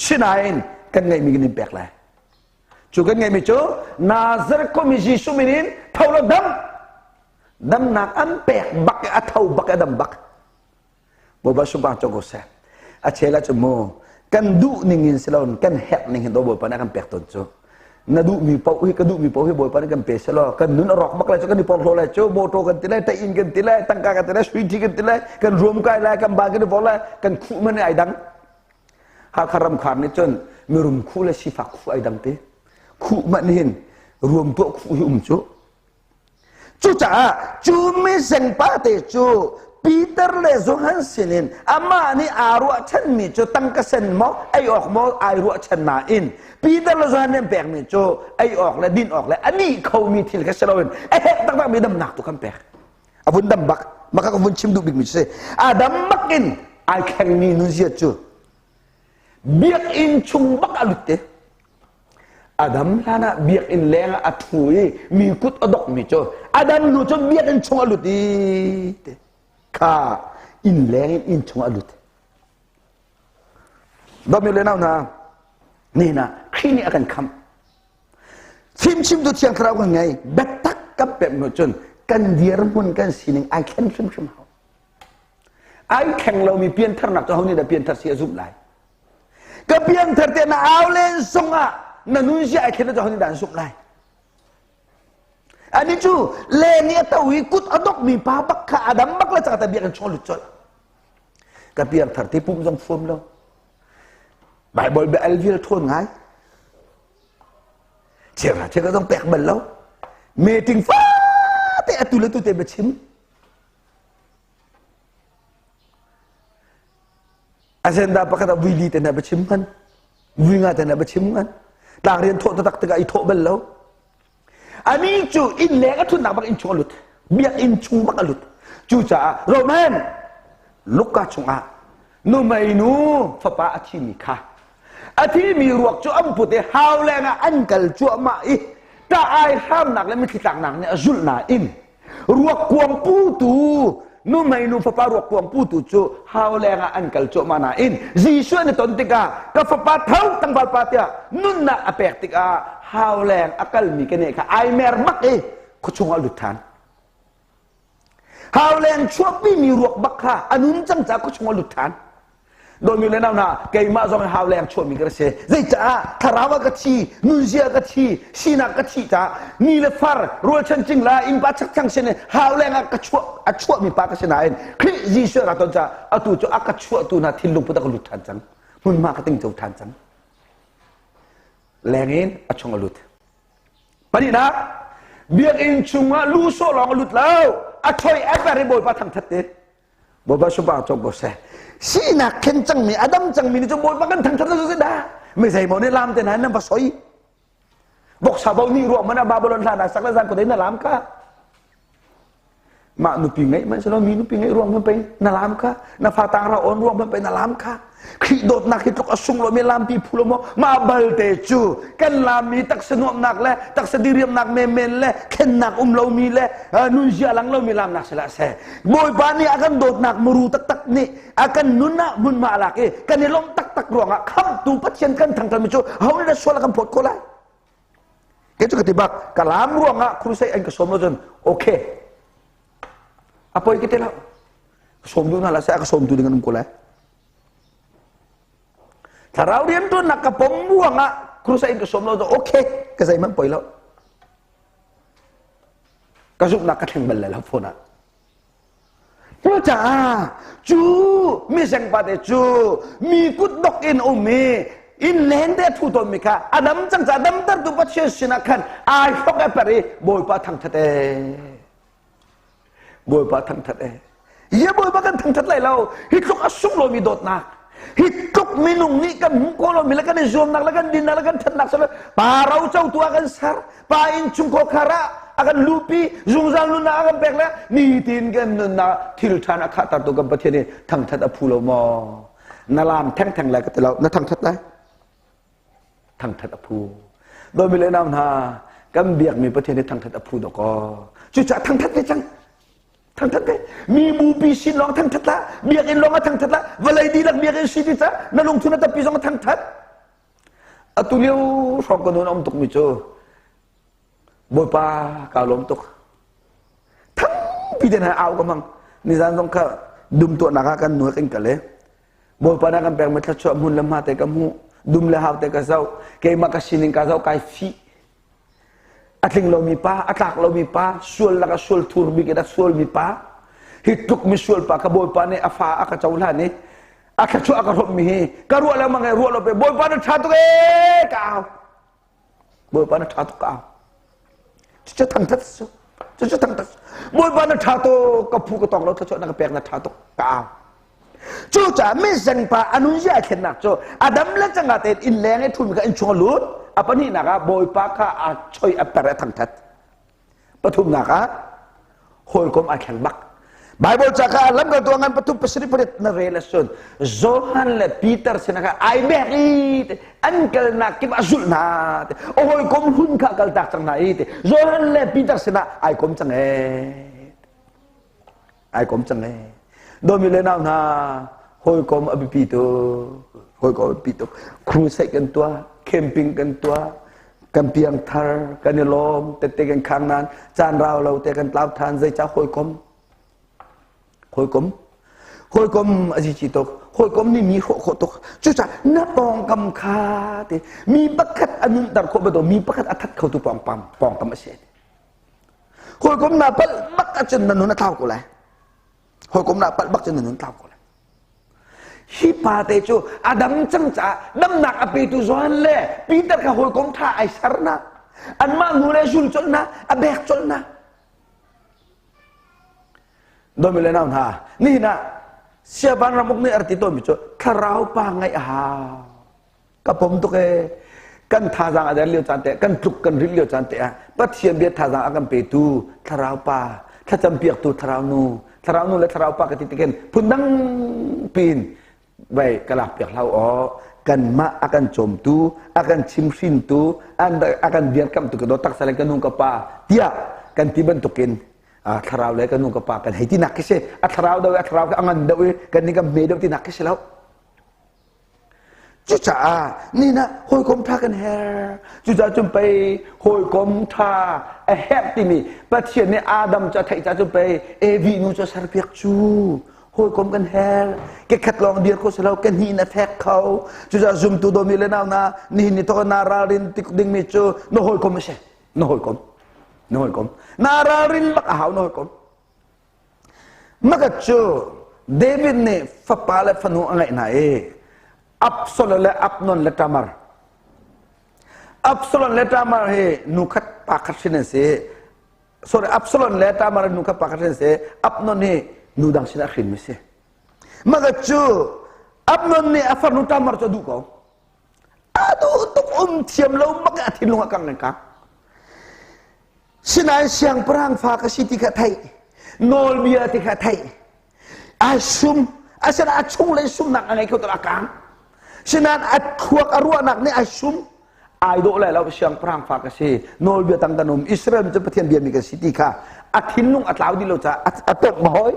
Sinain kan ngeihmi kan in pek lai. Cu kan ngeihmi cu Nazareth khuami Jesuh min in tho law dam. Damnak an pek bak i a tho bak i a dam bak. Bawipa sunpar co ko seh. A chel ah cu mu kan duh ning in si loin kan herh ning hin do Bawipa nih a kan pek tawn cu. Na duhmi paoh hi, ka duhmi paoh hi Bawipa nih kan pe selaw kan nun a rawk bak lai cu, kan i porhlaw lai cu. Motor kan ti lai, inn kan ti lai, tangka kan ti lai, sui kan ti lai, kan ruam kai lai, kan ban kan i vor lai, kan khuh man ai dang. Hakha ramkhar nih cun mirum khuh le sifak khuh ai dang ti. Khuh man hin ruam tuah khuh hi um cu. Cucaah cu misengpa te cu Peter le Johan sinin amah nih aa ruahchanmi cu tangka sen maw, ei awk maw ai ruahchan nain, Peter le Johan nih an pekmi cu ei awk le din awk le a nih khomi thil kha si loin a herh taktakmi damnak tu khan pek. A vun dam bak. Maka ka vun chim duh bikmi cu si. A dam bak in ai thlengmi nunzia cu biakinn chung bak a lut te. Adam hlan ah biakinn leng ah a ṭhu i mi kut a dokmi cu Adam nu cu biakinn chung a lut i kha inn leng in inn chung a lut. Dawmi le nau hna, nihin ah Khrih nih a kan khamh. Fimchimtu Thiang Thlarau kan ngei. Biatak kan pek hnu cun kan dirhmun, kan sining ai thlen hrimhrim hau. Ai thleng lomi piantharnak cu ho nih dah pianthar si a zumh lai? Ka piangthar te na au len zongah na nunzia ai thlen cu ho nih dah an zumh lai? Ani cu leng i a to i kut a dok mi pa bak kha adam bak le cangta biakinn chung lut colh. Ka piangthar te pum zong fuam lo. Bible bia al vial thawn ngai. Chera chera zong pek bal lo. Meeting fate atu le tu te biachim. Agenda pakhat ah vui li te hna biachim hman, vui nga te hna biachim hman. Tlang rian thawh taktak tikah i thawh bal lo. Ani cu inn leng a ṭhutnak bak inn chung a lut. Biakinn chung bak a lut. Cucaah Roman Luka chungah nuhmei nu fapa a thimi kha, a thimi ruak cu an put i hau leng ah an kal cuahmah i ṭah ai hramnak le mitthli tlaknak nih a zulh nain, ruak kuang putu nuhmei nu fapa ruak kuang putu cu hau leng ah an kal cuahmah nain, Jesuh an i ton tikah, "Ka fapa, tho, tlangval pa," tiah nunnak a pek tikah, hau leng a kalmi keneh kha ai mer bak i khuachung ah lut ṭhan. Hau leng chuahpimi ruak bak kha a nun cang caah khuachung ah lut ṭhan. Dawmi le nau hna, keimah zong hau leng chuahmi ka si. Zeicaah thlarau ah ka thi, nunzia ka thi, sinak ka thi caah ni le far, rualchan cingla, innpa chakthlang sin hau leng ah ka chuah, a chuahmi pa ka si nain Khrih Jesuh ka ton caah atu cu a ka chuahtu hna thinlung put a ka lut ṭhan cang. Hmunhma ka tingco ṭhan cang. Leng in a chung a lut. Pahnihnak, biakinn chungah lu sawh lawng a lut lo. A choi a per i Bawipa thangṭhat te. Bawipa supa cawk ko seh. Sinak khen cangmi, a dam cangmi nih cun Bawipa kan thangṭhat lo cu dah. Mi zeimaw nih lam te hna nan va soi. Voksa bo nih ruah man ah Babylon hlan ah sak le zan ko na lam ka. Mah nupi ngeih man silo mi nupi ngeih ruang man pei na lam kha, na fa tang ra on ruang man pei na lam kha. Khrih dawtnak hi tluk a sung lo mi lampi phu lo maw? Mah balte cu kan lammi taksa nuamhnak le taksa diriamnak menmen le thlennak um lomi le nunzia lang lomi lamnak si lah seh. Bawipa nih a kan dawtnak muru taktak nih a kan nun ah hmunhma a lak i kan i lawmh taktak ruangah khamhtu Pathian kan thangṭhatmi cu ho nih dah sual a kan phawt khawh lai? Kei cu ka ti bak, ka lam ruangah crusade an ka sawm lo cun okay. A poi ka ti lo. Ka sawm duh hna la seh, a ka sawmtu ding an um ko lai. Thlarau rianṭuannak ka pom ruangah crusade in ka sawm lo cun okay, ka zeihmanh poi lo. Ka zumhnak ka thleng bal lai lo phone ah. Cucaah cu misengpa te cu mi kutdok in um i inn leng te a thu tawnmi kha a dam cang caah damtertu Pathian sinah khan ai hlok a per i, "Bawipa thangthat e, Bawipa thangthat e." Ia, Bawipa kan thangthat lai lo? Hi tluk a sung lomi dawtnak, hi tluk minung nih kan hmuh ko lomi le kan i zuamnak le kan dinnak le kan ṭhatnak sal pa rocotu ah kan ser, pa innchungkhar khar ah a kan lupi, zungzal nunnak a kan pek le nitin kan nunnak thil ṭhan a khahtertu kan Pathian hi thangṭhat a phu lo maw? Na lam thengtheng lai ka ti lo, na thangṭhat lai, thangṭhat a phu. Dawmi le nau hna, kan biakmi Pathian hi thangṭhat a phu dawkaw. Cucaah thangṭhat ve cang, thangṭhat ve. Mi bupi sin lawng thangṭhat la, biakinn lawng a thangṭhat la, vawlei dihlak biakinn si ti ca na lungthin a tappi zong a thangṭhat. Atu lio hrawng ka nun a um tukmi cu, Bawipa, kaa lawm tuk. Thangpi te hna au ka hmang. Nizan zong kha dum tuahnak ah kan nu he kan kal i Bawipa na kan pekmi thluachuah hmun le hma te ka hmuh, dum le hau te ka zoh, keimah ka sining ka zoh, kai fih. A tling lomi pa, a tlak lomi pa, sual lak a sual thur bik in a sualmi pa, hi tluk misual pa ka Bawipa nih a fa a ka cohlan i a thluachuah a ka hrawmhmi hi ka ruah lengmang i ruah lo pe Bawipa na ṭha tuk ee ka au. Bawipa na ṭha tuk ka au. Cucu thangṭhat su. Cucu thangṭhat su. Bawipa na ṭha tuk ka phu ka tong lo thluachuah na ka pek na ṭha tuk ka au. Cucaah mizeng pa a nunzia a thlennak cu a dam le cangka tein inn leng i ṭhumi kha innchung a lut. A pahnihnak ah Bawipa kha a choi a per a thangṭhat. Pathumnak ah hawikom a thleng bak. Bible ca kha lamkaltu a ngan pathum pasarih pariat na rel ahcun Johan le Peter sinah kha ai bek i an kalnak kip a zulh hna te a hawikom hlun kha kaltak cang hna i te Johan le Peter sinah ai kom cang ee ai kom cang ee Dawmi le nau hna hawikom a biapi tuk hawikom a biapi tuk crusade kan tuah camping kan tuah kan piang thar kan i lawm tette kan khang nain caan rau lo te kan tlau than zeicah hawikom hawikom hawikom a zici tuk hawikom nih mi hrawh khawh tuk cucaah na pawngkam kha te mi pakhat a nunter khawh bantuk mi pakhat a that khotu pawngkam pawngkam a si Hawikom naa palh bak ahcun na nun a tlau ko lai. Hawikom naa palh bak cun na nun tlau ko lai. Hi pa te cu a dam cang caah damnak a petu Johan le Peter kha hawikom ṭha ai ser na. Anmah nu le zul colh na, a bek colh na. Dawmi le nau hna, nihin ah Siavan ramuk nih a rak ti tawnmi cu thlarau pa ngaih a hau. Ka pom tuk ee. Kan thazaang a der lio caan te, kan tluk kan rit lio caan te ah Pathian bia thazaang a kan petu thlarau pa, thlacam piaktu thlarau nu, thlarau nu le thlarau pa ka ti tikin phundang pin vai ka lak piak hlau aw kanmah a kan cawmtu, a kan chimhrintu, a kan dirkamhtu ka dawt taksa le ka nu ka pa tiah kan ti bantukin thlarau le ka nu ka pa kan hei ti nak khi si a thlarau deuh a thlarau a ngan deuh i kan nih kan hme deuh ti nak khi si lo Cucaah nihin ah hawikom ṭha kan herh. Cucaah cun pei hawikom ṭha a herh timi Pathian nih Adam cu a theih caah cun pei Evi nu cu a serpiak cu. Hawikom kan herh. Kekhat lawng dir kho si lo, ke hnih in a fek kho. Cucaah zumtu dawmi le nau hna, nihin ni thawk naa ralrin tik dingmi cu na hawikom a si. Na hawikom. Na hawikom. Naa ralrin bak a hau na hawikom. Makat cu David nih fapa le fanu a ngeih hna i Absalom le Amnon le Tamar. Absalom le Tamar hi nu khat pa khat hrin an si. Sorry, Absalom le Tamar nu khat pa khat hrin an si. Amnon hi nu dang sin a hrinmi si. Makat cu Amnon nih a farnu Tamar cu a duh ko. A duh tuk um thiam lo bak a thinlung a kang kang. Sinain siangpahrang fa ka si ti kha theih, nawlbia ti kha theih. Ai sum, asinain a chunglei sumnak a ngei kho a kang. Sinain a thluak a ruahnak nih ai sum. Ai dawh lai lo siangpahrang fa ka si, nawlbia tang kan um, Israel mi cu Pathian biami kan si ti kha a thinlung a tlau dih lo caah a tawk mahoi.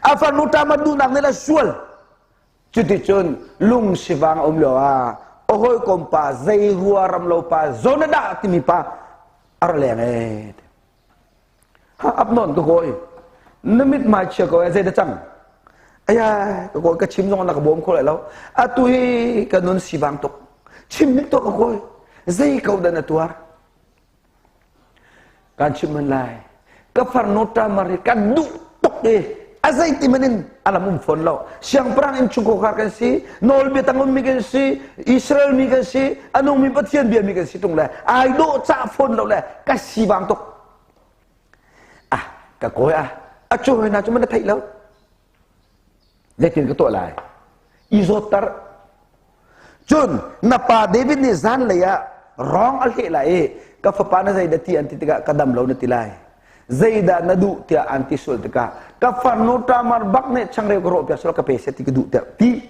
A farnu ṭamat duhnak nih le sual. Cuticun lung sivang a um lio ah a hawikom pa zei rua ram lo pa Jonada timi pa a ra leng ee. Ha ap nawn ka kawi. Na mit mai chia ko ee zei dah cang? Aya ka kawi ka chim zong na ka bawm kho lai lo. Atu hi ka nun sivang tuk. Chim nik to ka kawi. Zei ko dah na tuar? Kan chimh hman lai. Ka farnu Tamar hi kan duh tuk i a zeiti man in a lam um fawn lo. Siangpahrang in chungkhar kan si, nawlbia tang ummi kan si, Israel mi kan si, a nungmi Pathian biami kan si tung le ai dawh cah fawn lo le ka si bang tuk. Ah, ka kawi ah, a cu hoi na cu man na theih lo. Zeitin ka tuah lai? I zawtter. Cun na pa David nih zanlei ah rong a hleh lai i ka fapa na zeidah ti an ti tikah ka dam lo na ti lai. Zeidah na duh tiah an ti sual tikah ka farnu Tamar bak nih changreu ka rawh piak sual ka pe seh ti ka duh tiah ti.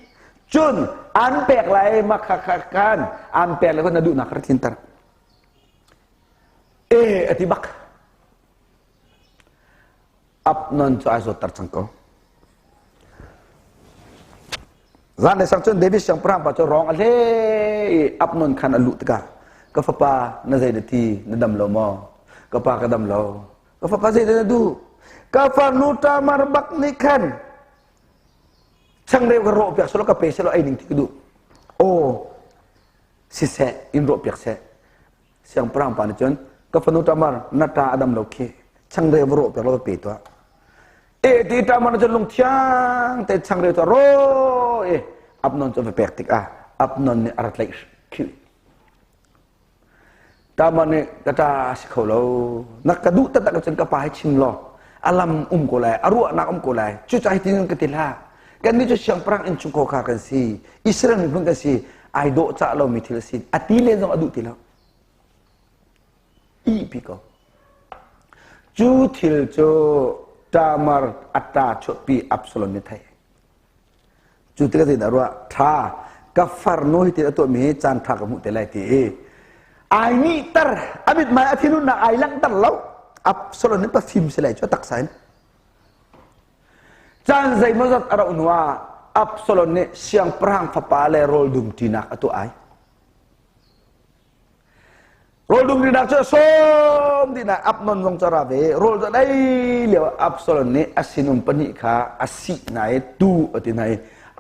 Cun an pek lai ma kha kha khan an pek lai na duhnak ka tlinter. E a ti bak. Amnon cu ai zawtter cang ko. Zanlei sang cun David siangpahrang pa cu rong a hle i Amnon khan a luh tikah ka fapa na zei na ti na dam lo maw? Ka pa ka dam lo. Ka fapa zei dah na duh? Ka farnu Tamar bak nih khan changreu ka rawh piak selaw ka pe selaw ei ning ti ka duh. Aw siseh in rawh piak seh. Siangpahrang pa nih cun Ka fanu Tamar, na ṭa a dam lo khi. Changreu va rawh piak law va pe tuah. E ti Tamar cu lungthiang te changreu cu ro i Amnon cu va pek tikah Amnon nih a ra tlaih khih. Tamar nih ka ṭa a si kho lo. Na ka duh taktak ahcun ka pa hi chim law a lam um ko lai, a ruahnak um ko lai. Cucaah hitin ka ti hlah. Kannih cu siangpahrang innchungkhar kha kan si. Israel miphun kan si. Ai dawh cah lomi thil a si. A ti len zong a duh ti lo. Ihpi ko. Cu thil cu Tamar a ṭa chuahpi Absalom nih theih. Cu tikah zeidah ruah? Ṭha, ka farnu hi til a tuahmi hi caan ṭha ka hmuh te lai ti i ai nihter, a mithmai a thinhunnak ai langhter lo. Absalom nih pafim si lai cu a taksa in. Caan zeimawzat a rauh hnuah Absalom nih siangpahrang fapa le rawl dumṭinak a tuah ai. Rawl dum rinak cu sawm dihnak Abnon zong cu ra ve. Rawl cu dei lio Absalom nih a sinum pahnih kha a sih hna i tu a ti hna i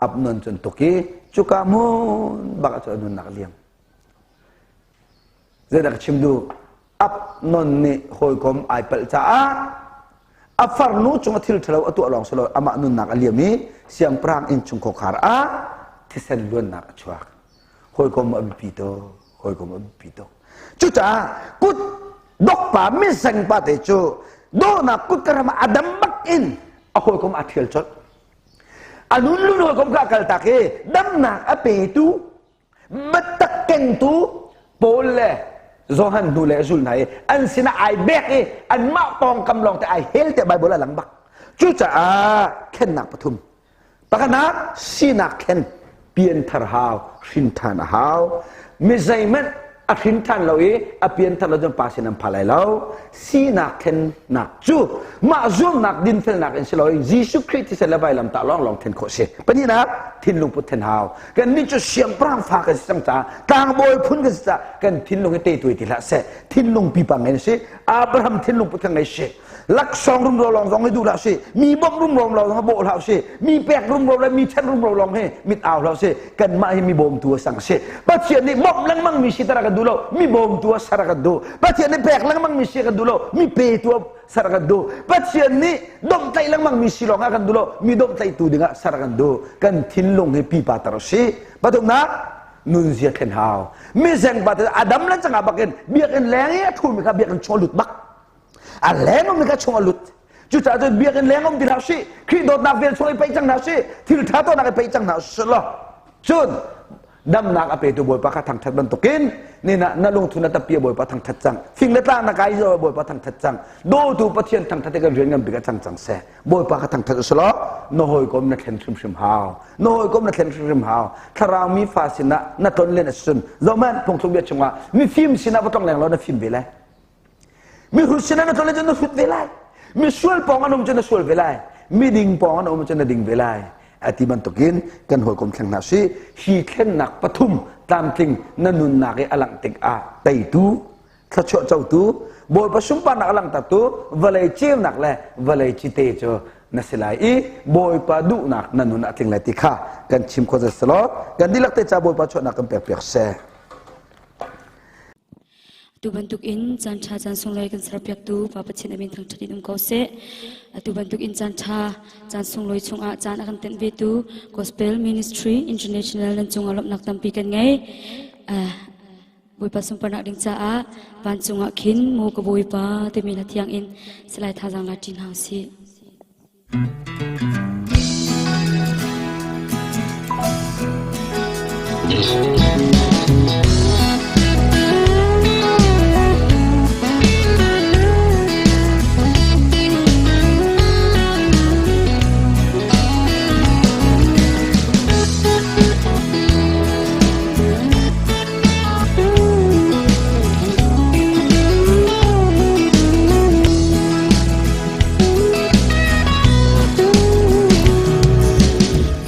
Abnon cu an tuk i cuka hmun bak ah cun a nunnak a liam. Zeidah ka chim duh? Abnon nih hawikom ai palh caah a farnu cung a thil ṭhalo a tuah lawng si lo amah nunnak a liam i siangpahrang innchung khuakhar ah thisen luannak a chuak. Hawikom a biapi tuk. Hawikom a biapi tuk. Cucaah kut dokpa miseng pa te cu dawhnak kut ka ram ah a dam bak in a hawikom a ṭhial colh. A nun lun hawikom kha a kaltak i damnak a petu biatak kengtu Paul le Johan hnu le zul hna i an sinah ai bek i anmah pawngkam lawng te ai hel te Bible a lang bak. Cucaah thlennak pathum. Pakhatnak sinak thlen pianthar hau, hrin ṭhan a hau. Mi zeihmanh a hrin ṭhan lo i a pianthar lo cun pa sin an pha lai lo. Sinak thlennak cu mah zuamnak dinfelnak in si lo in Jesuh Khrih thisen le vailamtah lawnglawng then khawh si. Pahnihnak thinlung put then hau. Kannih cu siangpahrang fa kan si cang caah tlangbawi phun kan si caah kan thinlung hi tetuai ti hlah seh. Thinlung pipa ngei si. Abraham thinlung put kha ngei si. Laksawng rumro lawng zong hi duh hlah si. Mi bawmh rumro lawng zong bawh hlah si. Mi pek rumro le mi chen rumro lawng hi mit au hlah si. Kanmah hi mi bawmtu a sang si. Pathian nih bawmh lengmang mi si tara kan duh lo. Mi bawmtu a sar kan duh. Pathian nih pek lengmang mi si kan duh lo. Mi petu a sar kan duh. Pathian nih domhtlaih lengmang mi si lawng ah kan duh lo. Mi domhtlaihtu dingah sar kan duh. Kan thinlung hi pipa tar si. Pathumnak nunzia thlen hau. Mizeng pa te Adam le cangah bakin biakinn leng i a ṭhumi kha biakinn chung a lut bak. A leng ummi kha chung a lut. Cucaah cun biakinn leng um ti hlah sih. Khrih dawtnak vel chung i peih cang hna sih. Thil ṭha tuahnak i peih cang hna sih law. Cun damnak a petu Bawipa kha thangṭhat bantukin nina na lungthu na tappi Bawipa thangṭhat cang. Fing le tlang na kai zo Bawipa thangṭhat cang. Dawtu Pathian thangṭhat i kan rian ngan bik a cang cang seh. Bawipa kha thangṭhat usih law na hawikom na thlen hrimhrim hau. Na hawikom na thlen hrimhrim hau. Thlarau mi fa sinah na ton len a si cun zohmanh phungthluk bia chungah mifim sinah va tong leng law na fim ve lai. Mihrut sinah na ton len cun na hrut ve lai. Misual pawng an um cun na sual ve lai. Miding pawng an um cun na ding ve lai. A ti bantukin kan hawikom thleng hna si. Hi thlennak pathum tlamtling na nunnak i a langh tikah teitu thluachuah cotu Bawipa sunparnak a langhtertu vawlei ceunak le vawlei cite cu na si lai i Bawipa duhnak na nun a tling lai ti kha kan chim kho zat selaw kan dihlak te ca Bawipa chuahnak kan pek piak seh. Atu bantuk in caan ṭha caan sunglawi kan serpiaktu Pa Pathian a min thangṭhat in um ko seh. Atu bantuk in caan ṭha caan sunglawi chungah caan a kan tenh vetu Gospel Ministry International nan cungah lawmhnak tampi kan ngei. Uh, Bawipa sunparnak ding caah vancung ah khin maw ka Bawipa timi hla thiang in salai thazaang la ṭi hna usih.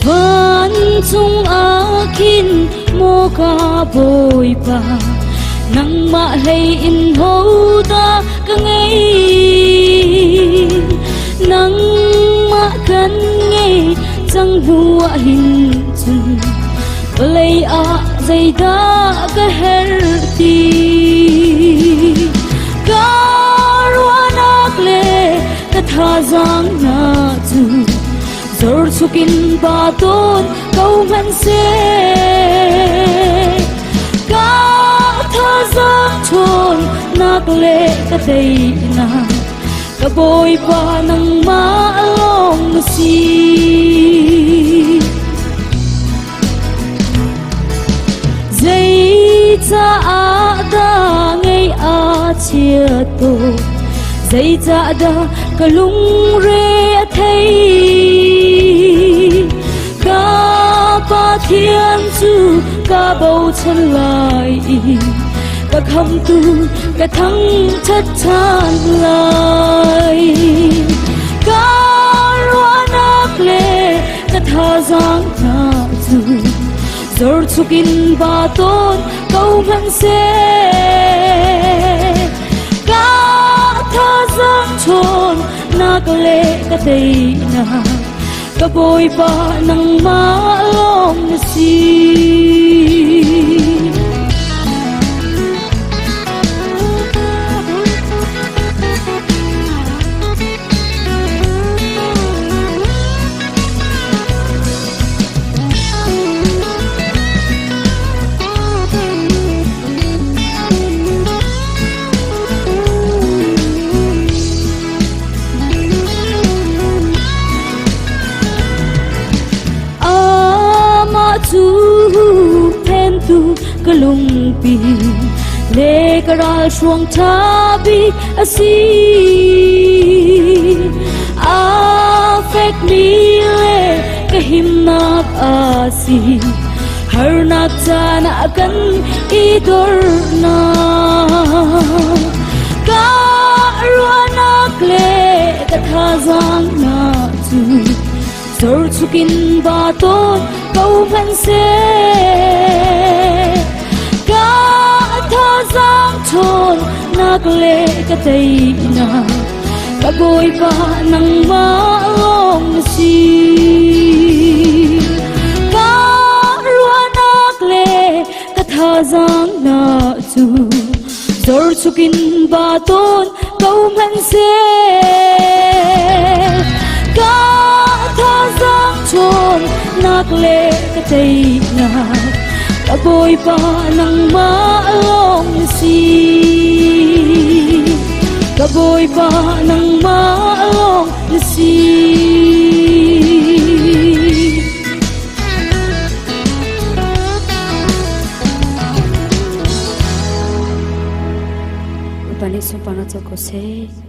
Vancung ah khin maw ka Bawipa nangmah hlei in hodah ka ngei nangmah kan ngei cang hnu ah hin cun vawlei ah zeidah ka herh ti? thazaang hna cu zor chukin ba tawn ko hmanhseh. Ka thazaang ṭhawnnak le ka teinak ka Bawipa nangmah lawng na si. Zeicaah dah ngei a chiat tuk? Zeicah dah ka lungre a thei? Ka Pathian cu ka bochan lai i ka khamtu ka thangṭhat ṭhan lai. Ka ruahnak le ka thazaang hna cu zorchuk in ba tawn ko hmanhseh. Ka thazaang ṭhawnnak le ka teinak ka Bawipa nangmah lawng na si. Amah cu phentu ka lungpi le ka ral hruang ṭha bik a si. A fekmi le ka himnak a si. Harnak caan ah kan i dornak. Ka ruahnak le ka thazaang hna cu zorchuk in ba tawn ko hmanhseh. Ka thazaang ṭhawnnak le ka teinak ka Bawipa nangmah lawng na si. Ka ruahnak le ka thazaang hna cu zorchuk in ba tawn ko hmanhseh. Ka thazaang ṭhawnnak le ka teinak ka Bawipa nangmah lawng na si. Ka Bawipa nangmah lawng na si. Bawipa nih sunparnak co ko seh.